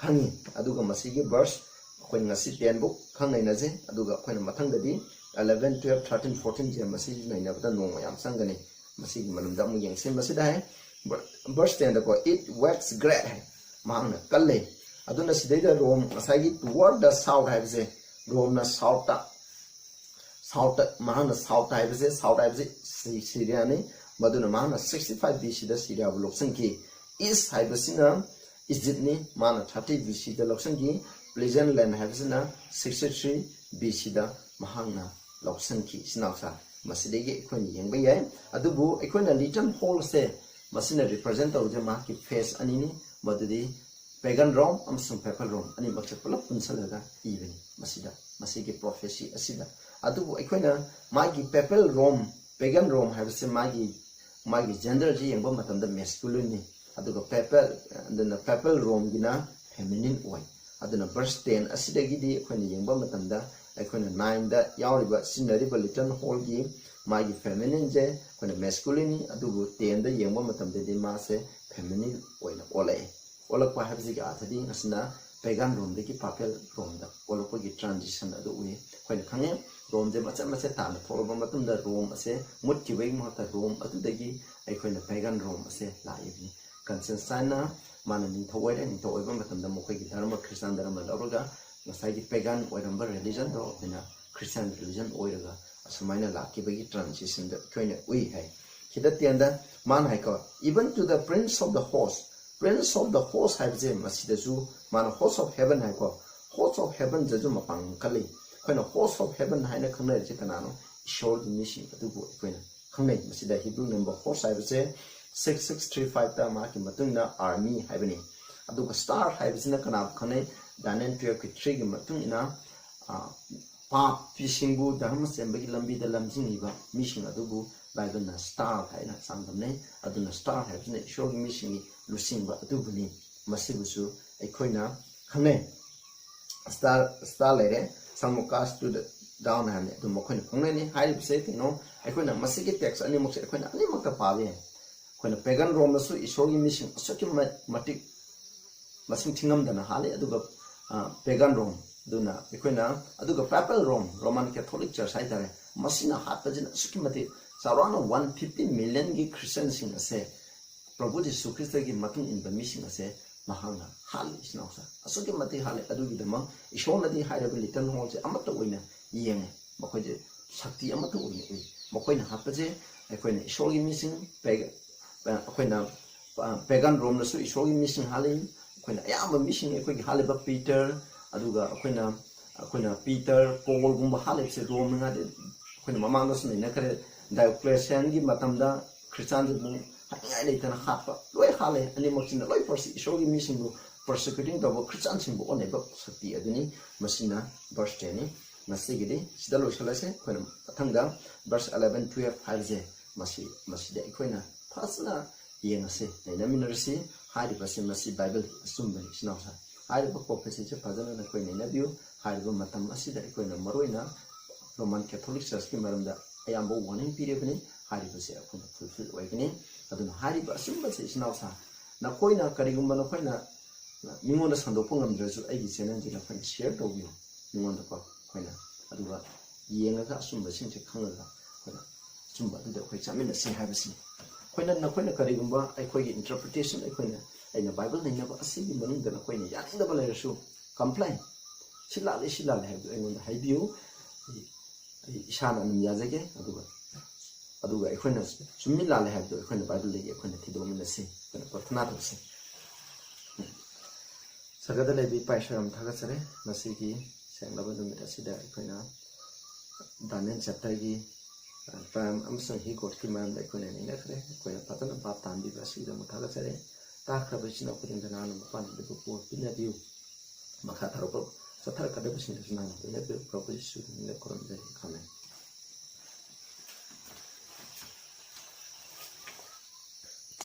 ꯈꯪꯉꯤ꯫ ꯑꯗꯨꯒ ꯃꯁꯤꯒꯤ ꯚꯔꯁ ꯑꯩꯈꯣꯏꯅ ꯉꯁꯤ ꯇꯦꯟꯕꯨꯛ ꯈꯪ ꯅꯩꯅꯖꯩ꯫ ꯑꯗꯨꯒ ꯑꯩꯈꯣꯏꯅ ꯃꯊꯪꯗꯗꯤ eleven, twelve, thirteen, fourteenꯁꯦ ꯃꯁꯤ ꯅꯩꯅꯕꯗ ꯅꯣꯡꯃ ꯌꯥꯝ ꯆꯪꯒꯅꯤ꯫ ꯃꯁꯤꯒꯤ ꯃꯔꯝꯗ ꯑꯃꯨꯛ ꯌꯦꯡꯁꯤ꯫ ꯃꯁꯤꯗ ꯍꯥꯏ, verse tenꯗꯀꯣ, "It waxed great" ꯍꯥꯏ, ꯃꯍꯥꯛꯅ ꯀꯜꯂꯦ꯫ ꯑꯗꯨꯅ ꯁꯤꯗꯩꯗ ꯔꯣꯝ, ꯉꯁꯥꯏꯒꯤ toward the south ꯍꯥꯏꯕꯁꯦ, ꯔꯣꯝꯅ ꯁꯥꯎꯠꯇ, ꯁꯥꯎꯠꯇ, ꯃꯍꯥꯛꯅ ꯁꯥꯎꯠ ꯍꯥꯏꯕꯁꯦ, ꯁꯥꯎꯠ ꯍꯥꯏꯕꯁꯦ ꯁꯤ-, ꯁꯤꯔꯤꯌꯥꯅꯤ꯫ ꯃꯗꯨꯅ ꯃꯍꯥꯛꯅ sixty five B Cꯗ ꯁꯤꯔꯤꯌꯥꯕꯨ ꯂꯧꯁꯤꯟꯈꯤ꯫ ꯏꯁ ꯍꯥꯏꯕꯁꯤꯅ ꯏꯖꯤꯞꯅꯤ, ꯃꯥꯅ thirty B Cꯗ ꯂꯧꯁꯤꯟꯈꯤ꯫ ꯄ꯭ꯂꯤꯖꯦꯟ ꯂꯦꯟ ꯍꯥꯏꯕꯁꯤꯅ sixty three B Cꯗ ꯃꯍꯥꯛꯅ ꯂꯧꯁꯤꯟꯈꯤ꯫ ꯏꯆꯤꯟ ꯏꯅꯥꯎꯁꯥ, ꯃꯁꯤꯗꯒꯤ ꯑꯩꯈꯣꯏꯅ ꯌꯦꯡꯕ ꯌꯥꯏ꯫ ꯑꯗꯨꯕꯨ ꯑꯩꯈꯣꯏꯅ ꯂꯤꯇꯟ ꯍꯣꯜꯁꯦ, ꯃꯁꯤꯅ ꯔꯤꯄ꯭ꯔꯖꯦꯟ ꯇꯧꯔꯤꯁꯦ ꯃꯍꯥꯛꯀꯤ ꯐꯦꯁ ꯑꯅꯤꯅꯤ, ꯃꯗꯨꯗꯤ ꯄꯦꯒꯟ ꯔꯣꯝ ꯑꯃꯁꯨꯡ ꯄꯦꯄꯜ ꯔꯣꯝ ꯑꯅꯤꯃꯛꯁꯦ ꯄꯨꯂꯞ ꯄꯨꯟꯁꯤꯜꯂꯒ ꯏꯕꯅꯤ ꯃꯁꯤꯗ, ꯃꯁꯤꯒꯤ ꯄ꯭ꯔꯣꯐꯦꯁꯤ ꯑꯁꯤꯗ꯫ ꯑꯗꯨꯕꯨ ꯑꯩꯈꯣꯏꯅ ꯃꯥꯒꯤ ꯄꯦꯄꯜ ꯔꯣꯝ, ꯄꯦꯒꯟ ꯔꯣꯝ ꯍꯥꯏꯕꯁꯦ ꯃꯥꯒꯤ, ꯃꯥꯒꯤ ꯖꯦꯟꯗꯔꯁꯤ ꯌꯦꯡꯕ ꯃꯇꯝꯗ ꯃꯦꯁꯀꯨꯂꯤꯟꯅꯤ, ꯑꯗꯨꯒ ꯄꯦꯄꯜ, ꯑꯗꯨꯅ ꯄꯦꯄꯜ ꯔꯣꯝꯒꯤꯅ ꯐꯦꯃꯤꯅꯤꯟ ꯑꯣꯏ꯫ ꯑꯗꯨꯅ verse ten ꯑꯁꯤꯗꯒꯤꯗꯤ ꯑꯩꯈꯣꯏꯅ ꯌꯦꯡꯕ ꯃꯇꯝꯗ, ꯑꯩꯈꯣꯏꯅ nineꯗ ꯌꯥꯎꯔꯤꯕ, ꯁꯤꯖꯤꯟꯅꯔꯤꯕ ꯂꯤꯇꯟ ꯍꯣꯜꯒꯤ ꯃꯥꯒꯤ ꯐꯦꯃꯤꯅꯤꯟꯁꯦ ꯑꯩꯈꯣꯏꯅ ꯃꯦꯁꯀꯨꯂꯤꯟꯅꯤ, ꯑꯗꯨꯕꯨ tenꯗ ꯌꯦꯡꯕ ꯃꯇꯝꯗꯗꯤ ꯃꯥꯁꯦ ꯐꯦꯃꯤꯅꯤꯟ ꯑꯣꯏꯅ ꯑꯣꯜꯂꯛꯑꯦ꯫ ꯑꯣꯜꯂꯛꯄ ꯍꯥꯏꯕꯁꯤꯒꯤ ꯑꯥꯔꯊꯗꯤ ꯉꯁꯤꯅ ꯄꯦꯒꯥꯟ ꯔꯣꯝꯗꯒꯤ ꯄꯥꯄꯦꯜ ꯔꯣꯝꯗ ꯑꯣꯜꯂꯛꯄꯒꯤ ꯇ꯭ꯔꯥꯟꯖꯤꯁꯟ ꯑꯗꯨ ꯎꯏ꯫ ꯑꯩꯈꯣꯏꯅ ꯈꯪꯉꯦ, ꯔꯣꯝꯁꯦ ꯃꯆꯦꯠ ꯃꯆꯦꯠ ꯇꯥꯅ ꯊꯣꯛꯂꯕ ꯃꯇꯨꯡꯗ ꯔꯣꯝ ꯑꯁꯦ ꯃꯨꯠꯈꯤꯕꯒꯤ ꯃꯍꯨꯠꯇ ꯔꯣꯝ ꯑꯗꯨꯗꯒꯤ ꯑꯩꯈꯣꯏꯅ ꯄꯦꯒꯥꯟ ꯔꯣꯝ ꯑꯁꯦ ꯂꯥꯛꯏꯕꯅꯤ꯫ ꯀꯟꯁꯇꯦꯟꯁꯇꯥꯏꯟꯅ ꯃꯥꯅ ꯅꯤꯡꯊꯧ ꯑꯣꯏꯔꯦ, ꯅꯤꯡꯊꯧ ꯑꯣꯏꯕ ꯃꯇꯝꯗ ꯃꯈꯣꯏꯒꯤ ꯙꯔꯃ ꯈ꯭ꯔꯤꯁꯇꯥꯟ ꯙꯔꯃ ꯂꯧꯔꯒ ꯉꯁꯥꯏꯒꯤ ꯄꯦꯒꯥꯟ ꯑꯣꯏꯔꯝꯕ ꯔꯤꯂꯤꯖꯟꯗꯣ ꯑꯩꯈꯣꯏꯅ ꯈ꯭ꯔꯤꯁꯇꯤꯌꯥꯟ ꯔꯤꯂꯤꯖꯟ ꯑꯣꯏꯔꯒ ꯑꯁꯨꯃꯥꯏꯅ ꯂꯥꯛꯈꯤꯕꯒꯤ ꯇ꯭ꯔꯥꯟꯖꯤꯁꯟꯗꯣ ꯑꯩꯈꯣꯏꯅ ꯎꯏ ꯍꯥꯏ꯫ ꯁꯤꯗ tenꯗ ꯃꯥꯅ ꯍꯥꯏꯀꯣ, "Even to the prince of the host." Prince of the host ꯍꯥꯏꯕꯁꯦ ꯃꯁꯤꯗꯁꯨ ꯃꯥꯅ host of heaven ꯍꯥꯏꯀꯣ, host of heavenꯗꯁꯨ ꯃꯄꯥꯡꯒꯜ ꯀꯜꯂꯤ꯫ ꯑꯩꯈꯣꯏꯅ host of heaven ꯍꯥꯏꯅ ꯈꯪꯅꯔꯤꯁꯦ ꯀꯅꯥꯅꯣ? ꯏꯁꯣꯔꯒꯤ ꯃꯤꯁꯤꯡ ꯑꯗꯨꯕꯨ ꯑꯩꯈꯣꯏꯅ ꯈꯪꯅꯩ꯫ ꯃꯁꯤꯗ Hebrew number host ꯍꯥꯏꯕꯁꯦ ꯁꯤꯛꯁ ꯁꯤꯛꯁ ꯊ꯭ꯔꯤ ꯐꯥꯏꯚꯇ ꯃꯍꯥꯛꯀꯤ ꯃꯇꯨꯡ ꯏꯟꯅ ꯑꯥꯔꯃꯤ ꯍꯥꯏꯕꯅꯤ꯫ ꯑꯗꯨꯒ ꯁ꯭ꯇꯥꯔ ꯍꯥꯏꯕꯁꯤꯅ ꯀꯅꯥꯕꯨ ꯈꯪꯅꯩ? ꯗꯥꯅꯤꯌꯦꯜ ꯇꯨꯌꯦꯜꯐꯀꯤ ꯊ꯭ꯔꯤꯒꯤ ꯃꯇꯨꯡ ꯏꯟꯅ, ꯑ, ꯄꯥꯞꯀꯤꯁꯤꯡꯕꯨ ꯙꯔꯃ ꯆꯦꯟꯕꯒꯤ ꯂꯝꯕꯤꯗ ꯂꯝꯖꯤꯡꯂꯤꯕ ꯃꯤꯁꯤꯡ ꯑꯗꯨꯕꯨ ꯕꯥꯏꯕꯜꯅ ꯁ꯭ꯇꯥꯔ ꯍꯥꯏꯅ ꯆꯥꯡꯗꯝꯅꯩ꯫ ꯑꯗꯨꯅ ꯁ꯭ꯇꯥꯔ ꯍꯥꯏꯕꯁꯤꯅ ꯏꯁꯣꯔꯒꯤ ꯃꯤꯁꯤꯡꯒꯤ ꯂꯨꯆꯤꯡꯕ ꯑꯗꯨꯕꯨꯅꯤ꯫ ꯃꯁꯤꯕꯨꯁꯨ ꯑꯩꯈꯣꯏꯅ ꯈꯪꯅꯩ꯫ ꯁ꯭ꯇꯥꯔ, ꯁ꯭ꯇꯥꯔ ꯂꯩꯔꯦ, some cast to the down ꯍꯥꯏꯕꯅꯤ꯫ ꯑꯗꯨ ꯃꯈꯣꯏꯅ ꯈꯪꯅꯩꯅꯤ꯫ ꯍꯥꯏꯔꯤꯕꯁꯦ ꯀꯩꯅꯣ? ꯑꯩꯈꯣꯏꯅ ꯃꯁꯤꯒꯤ ꯇꯦꯛꯁ ꯑꯅꯤꯃꯛꯁꯦ ꯑꯩꯈꯣꯏꯅ ꯑꯅꯤꯃꯛꯇ ꯄꯥꯕ ꯌꯥꯏ꯫ ꯑꯩꯈꯣꯏꯅ ꯄꯦꯒꯟ ꯔꯣꯝꯗꯁꯨ ꯏꯁꯣꯔꯒꯤ ꯃꯤꯁꯤꯡ ꯑꯁꯨꯛꯀꯤ ꯃ-, ꯃꯇꯤꯛ ꯃꯁꯤꯡ ꯊꯤꯉꯝꯗꯅ ꯍꯥꯠꯂꯤ꯫ ꯑꯗꯨꯒ, ꯑ, ꯄꯦꯒꯟ ꯔꯣꯝ, ꯑꯗꯨꯅ ꯑꯩꯈꯣꯏꯅ, ꯑꯗꯨꯒ ꯄꯦꯄꯜ ꯔꯣꯝ, ꯔꯣꯃꯟ ꯀꯦꯊꯣꯂꯤꯛ ꯆꯔꯆ ꯍꯥꯏꯇꯥꯔꯦ, ꯃꯁꯤꯅ ꯍꯥꯠꯄꯁꯤꯅ ꯑꯁꯨꯛꯀꯤ ꯃꯇꯤꯛ ꯆꯥꯎꯔꯥꯛꯅ ꯋꯥꯟ ꯐꯤꯐꯇꯤ ꯃꯤꯂꯤꯌꯟꯒꯤ ꯈ꯭ꯔꯤꯁꯇꯤꯌꯟꯁꯤꯡ ꯑꯁꯦ, ꯄ꯭ꯔꯚꯨ ꯖꯤꯁꯨ ꯈ꯭ꯔꯤꯁꯇꯒꯤ ꯃꯇꯨꯡ ꯏꯟꯕ ꯃꯤꯁꯤꯡ ꯑꯁꯦ ꯃꯍꯥꯛꯅ ꯍꯥꯠꯂꯤ꯫ ꯏꯆꯤꯟ ꯏꯅꯥꯎꯁꯦ ꯑꯁꯨꯛꯀꯤ ꯃꯇꯤꯛ ꯍꯥꯠꯂꯦ꯫ ꯑꯗꯨꯒꯤꯗꯃꯛ ꯏꯁꯣꯔꯅꯗꯤ ꯍꯥꯏꯔꯤꯕ ꯂꯤꯇꯜ ꯍꯣꯔꯟꯁꯦ ꯑꯃꯠꯇ ꯑꯣꯏꯅ ꯌꯦꯡꯉꯦ, ꯃꯈꯣꯏꯁꯦ ꯁꯛꯇꯤ ꯑꯃꯠꯇ ꯑꯣꯏꯅ ꯎꯏ꯫ ꯃꯈꯣꯏꯅ ꯍꯥꯠꯄꯁꯦ ꯑꯩꯈꯣꯏꯅ ꯏꯁꯣꯔꯒꯤ ꯃꯤꯁꯤꯡ, ꯄꯦꯒ-, ꯑꯩꯈꯣꯏꯅ, ꯑ, ꯄꯦꯒꯟ ꯔꯣꯝꯅꯁꯨ ꯏꯁꯣꯔꯒꯤ ꯃꯤꯁꯤꯡ ꯍꯥꯠꯂꯤ꯫ ꯑꯩꯈꯣꯏꯅ ꯑꯌꯥꯝꯕ ꯃꯤꯁꯤꯡ ꯑꯩꯈꯣꯏꯒꯤ ꯍꯥꯠꯂꯤꯕ ꯄꯤꯇꯔ, ꯑꯗꯨꯒ ꯑꯩꯈꯣꯏꯅ, ꯑꯩꯈꯣꯏꯅ ꯄꯤꯇꯔ, ꯄꯣꯜꯒꯨꯝꯕ ꯍꯥꯠꯂꯤꯕꯁꯦ ꯔꯣꯝꯅ ꯉꯥꯛꯇ꯫ ꯑꯩꯈꯣꯏꯅ ꯃꯃꯥꯡꯗꯁꯨ ꯅꯩꯅꯈ꯭ꯔꯦ, ꯗꯥꯏꯑꯣꯀ꯭ꯂꯦꯁꯤꯌꯥꯟꯒꯤ ꯃꯇꯝꯗ ꯈ꯭ꯔꯤꯁꯇꯥꯟꯁꯤꯕꯨ ꯍꯥꯠꯅꯤꯡꯉꯥꯏ ꯂꯩꯇꯅ ꯍꯥꯠꯄ, ꯂꯣꯏ ꯍꯥꯠꯂꯦ꯫ ꯑꯅꯤꯃꯛꯁꯤꯅ ꯂꯣꯏ ꯄꯔꯁꯤ-, ꯏꯁꯣꯔꯒꯤ ꯃꯤꯁꯤꯡꯕꯨ ꯄꯔꯁꯤꯀ꯭ꯌꯨꯇꯤꯡ ꯇꯧꯕ ꯈ꯭ꯔꯤꯁꯇꯥꯟꯁꯤꯡꯕꯨ ꯑꯣꯟꯅꯕ ꯁꯛꯇꯤ ꯑꯗꯨꯅꯤ꯫ ꯃꯁꯤꯅ ꯕꯔꯁ ꯇꯦꯟꯅꯤ꯫ ꯉꯁꯤꯒꯤꯗꯤ ꯁꯤꯗ ꯂꯣꯏꯁꯤꯜꯂꯁꯦ꯫ ꯑꯩꯈꯣꯏꯅ ꯃꯊꯪꯗ ꯕꯔꯁ ꯑꯦꯂꯦꯚꯦꯟ, ꯇꯨꯌꯦꯜꯐ ꯍꯥꯏꯕꯁꯦ, ꯃꯁꯤ, ꯃꯁꯤꯗ ꯑꯩꯈꯣꯏꯅ ꯐꯖꯅ ꯌꯦꯡꯉꯁꯤ, ꯅꯩꯅꯃꯤꯟꯅꯔꯁꯤ꯫ ꯍꯥꯏꯔꯤꯕꯁꯤ ꯃꯁꯤ ꯕꯥꯏꯕꯜꯒꯤ ꯑꯆꯨꯝꯕꯅꯤ, ꯏꯆꯤꯟ ꯏꯅꯥꯎꯁꯤꯡ꯫ ꯍꯥꯏꯔꯤꯕ ꯄ꯭ꯔꯣꯐꯦꯁꯤꯁꯦ ꯐꯖꯅ ꯅꯈꯣꯏ ꯅꯩꯅꯕꯤꯌꯨ꯫ ꯍꯥꯏꯔꯤꯕ ꯃꯇꯝ ꯑꯁꯤꯗ ꯑꯩꯈꯣꯏꯅ ꯃꯔꯨꯑꯣꯏꯅ ꯔꯣꯃꯟ ꯀꯦꯊꯣꯂꯤꯛ ꯆꯔꯆꯀꯤ ꯃꯔꯝꯗ ꯑꯌꯥꯝꯕ ꯋꯥꯔꯅꯤꯡ ꯄꯤꯔꯤꯕꯅꯤ꯫ ꯍꯥꯏꯔꯤꯕꯁꯦ ꯑꯩꯈꯣꯏꯅ ꯐꯨꯜꯐꯤꯜ ꯑꯣꯏꯒꯅꯤ꯫ ꯑꯗꯨꯅ ꯍꯥꯏꯔꯤꯕ ꯑꯆꯨꯝꯕꯁꯦ, ꯏꯆꯤꯟ ꯏꯅꯥꯎꯁꯤꯡ, ꯅꯈꯣꯏꯅ ꯀꯔꯤꯒꯨꯝꯕ ꯅꯈꯣꯏꯅ ꯃꯤꯉꯣꯟꯗ ꯁꯟꯗꯣꯛꯄ ꯉꯝꯗ꯭ꯔꯁꯨ ꯑꯩꯒꯤ ꯆꯦꯅꯦꯜꯁꯤꯗ ꯑꯩꯈꯣꯏꯅ ꯁꯤꯌꯔ ꯇꯧꯕꯤꯌꯨ ꯃꯤꯉꯣꯟꯗꯀꯣ꯫ ꯑꯩꯈꯣꯏꯅ ꯑꯗꯨꯒ ꯌꯦꯡꯉꯒ ꯑꯆꯨꯝꯕꯁꯤꯡꯁꯦ ꯈꯪꯉꯒ ꯑꯩꯈꯣꯏꯅ ꯑꯆꯨꯝꯕ ꯑꯗꯨꯗ ꯑꯩꯈꯣꯏ ꯆꯠꯃꯤꯟꯅꯁꯤ ꯍꯥꯏꯕꯁꯤꯅꯤ꯫ ꯑꯩꯈꯣꯏꯅ, ꯅꯈꯣꯏꯅ ꯀꯔꯤꯒꯨꯝꯕ ꯑꯩꯈꯣꯏꯒꯤ ꯏꯟꯇꯔꯄ꯭ꯔꯤꯇꯦꯁꯟ, ꯑꯩꯈꯣꯏꯅ, ꯑꯩꯅ ꯕꯥꯏꯕꯜ ꯅꯩꯅꯕ ꯑꯁꯤꯒꯤ ꯃꯅꯨꯡꯗ ꯅꯈꯣꯏꯅ ꯌꯥꯅꯤꯡꯗꯕ ꯂꯩꯔꯁꯨ, ꯀꯝꯄ꯭ꯂꯦꯟ, "ꯁꯤ ꯂꯥꯜꯂꯦ, ꯁꯤ ꯂꯥꯜꯂꯦ" ꯍꯥꯏꯕꯗꯨ ꯑꯩꯉꯣꯟꯗ ꯍꯥꯏꯕꯤꯌꯨ꯫ ꯑꯩ, ꯑꯩ ꯏꯁꯥꯅ ꯑꯗꯨꯝ ꯌꯥꯖꯒꯦ꯫ ꯑꯗꯨꯒ, ꯑꯗꯨꯒ ꯑꯩꯈꯣꯏꯅ ꯆꯨꯝꯃꯤ ꯂꯥꯜꯂꯦ ꯍꯥꯏꯕꯗꯨ ꯑꯩꯈꯣꯏꯅ ꯕꯥꯏꯕꯜꯗꯒꯤ ꯑꯩꯈꯣꯏꯅ ꯊꯤꯗꯣꯛꯃꯤꯟꯅꯁꯤ꯫ ꯑꯩꯈꯣꯏꯅ ꯄ꯭ꯔꯊꯅꯥ ꯇꯧꯁꯤ꯫ ꯁꯔꯒꯗ ꯂꯩꯕꯤ ꯏꯄꯥ ꯏꯁꯣꯔ, ꯌꯥꯝ ꯊꯥꯒꯠꯆꯔꯤ꯫ ꯉꯁꯤꯒꯤ ꯁꯦꯡꯂꯕ ꯅꯨꯃꯤꯠ ꯑꯁꯤꯗ ꯑꯩꯈꯣꯏꯅ ꯗꯥꯅꯤꯌꯦꯜ ꯆꯦꯞꯇꯔꯒꯤ ꯇꯥꯏꯝ ꯑꯃꯁꯨꯡ ꯍꯤ ꯒꯣꯠꯀꯤ ꯃꯔꯝꯗ ꯑꯩꯈꯣꯏꯅ ꯅꯩꯅꯈ꯭ꯔꯦ꯫ ꯑꯩꯈꯣꯏꯅ ꯐꯖꯅ ꯚꯥꯞ ꯇꯥꯍꯟꯕꯤꯕ ꯑꯁꯤꯒꯤꯗꯃꯛ ꯊꯥꯒꯠꯆꯔꯤ꯫ ꯇꯥꯈ꯭ꯔꯕ ꯏꯆꯤꯟ ꯏꯅꯥꯎ ꯈꯨꯗꯤꯡꯗ ꯅꯍꯥꯛꯅ ꯃꯄꯥꯟ ꯑꯗꯨꯕꯨ ꯄꯣꯠ ꯄꯤꯅꯕꯤꯌꯨ꯫ ꯃꯈꯥ ꯇꯥꯔꯛꯄ ꯆꯠꯊꯔꯛꯀꯗꯕꯁꯤꯡꯗꯁꯨ ꯅꯍꯥꯛꯅ ꯄꯤꯅꯕꯤꯌꯨ꯫ ꯄ꯭ꯔꯚꯨ ꯌꯤꯁꯨꯒꯤ ꯃꯤꯡꯗ ꯈꯨꯔꯨꯝꯖꯔꯤ꯫ ꯑꯥꯃꯦꯟ꯫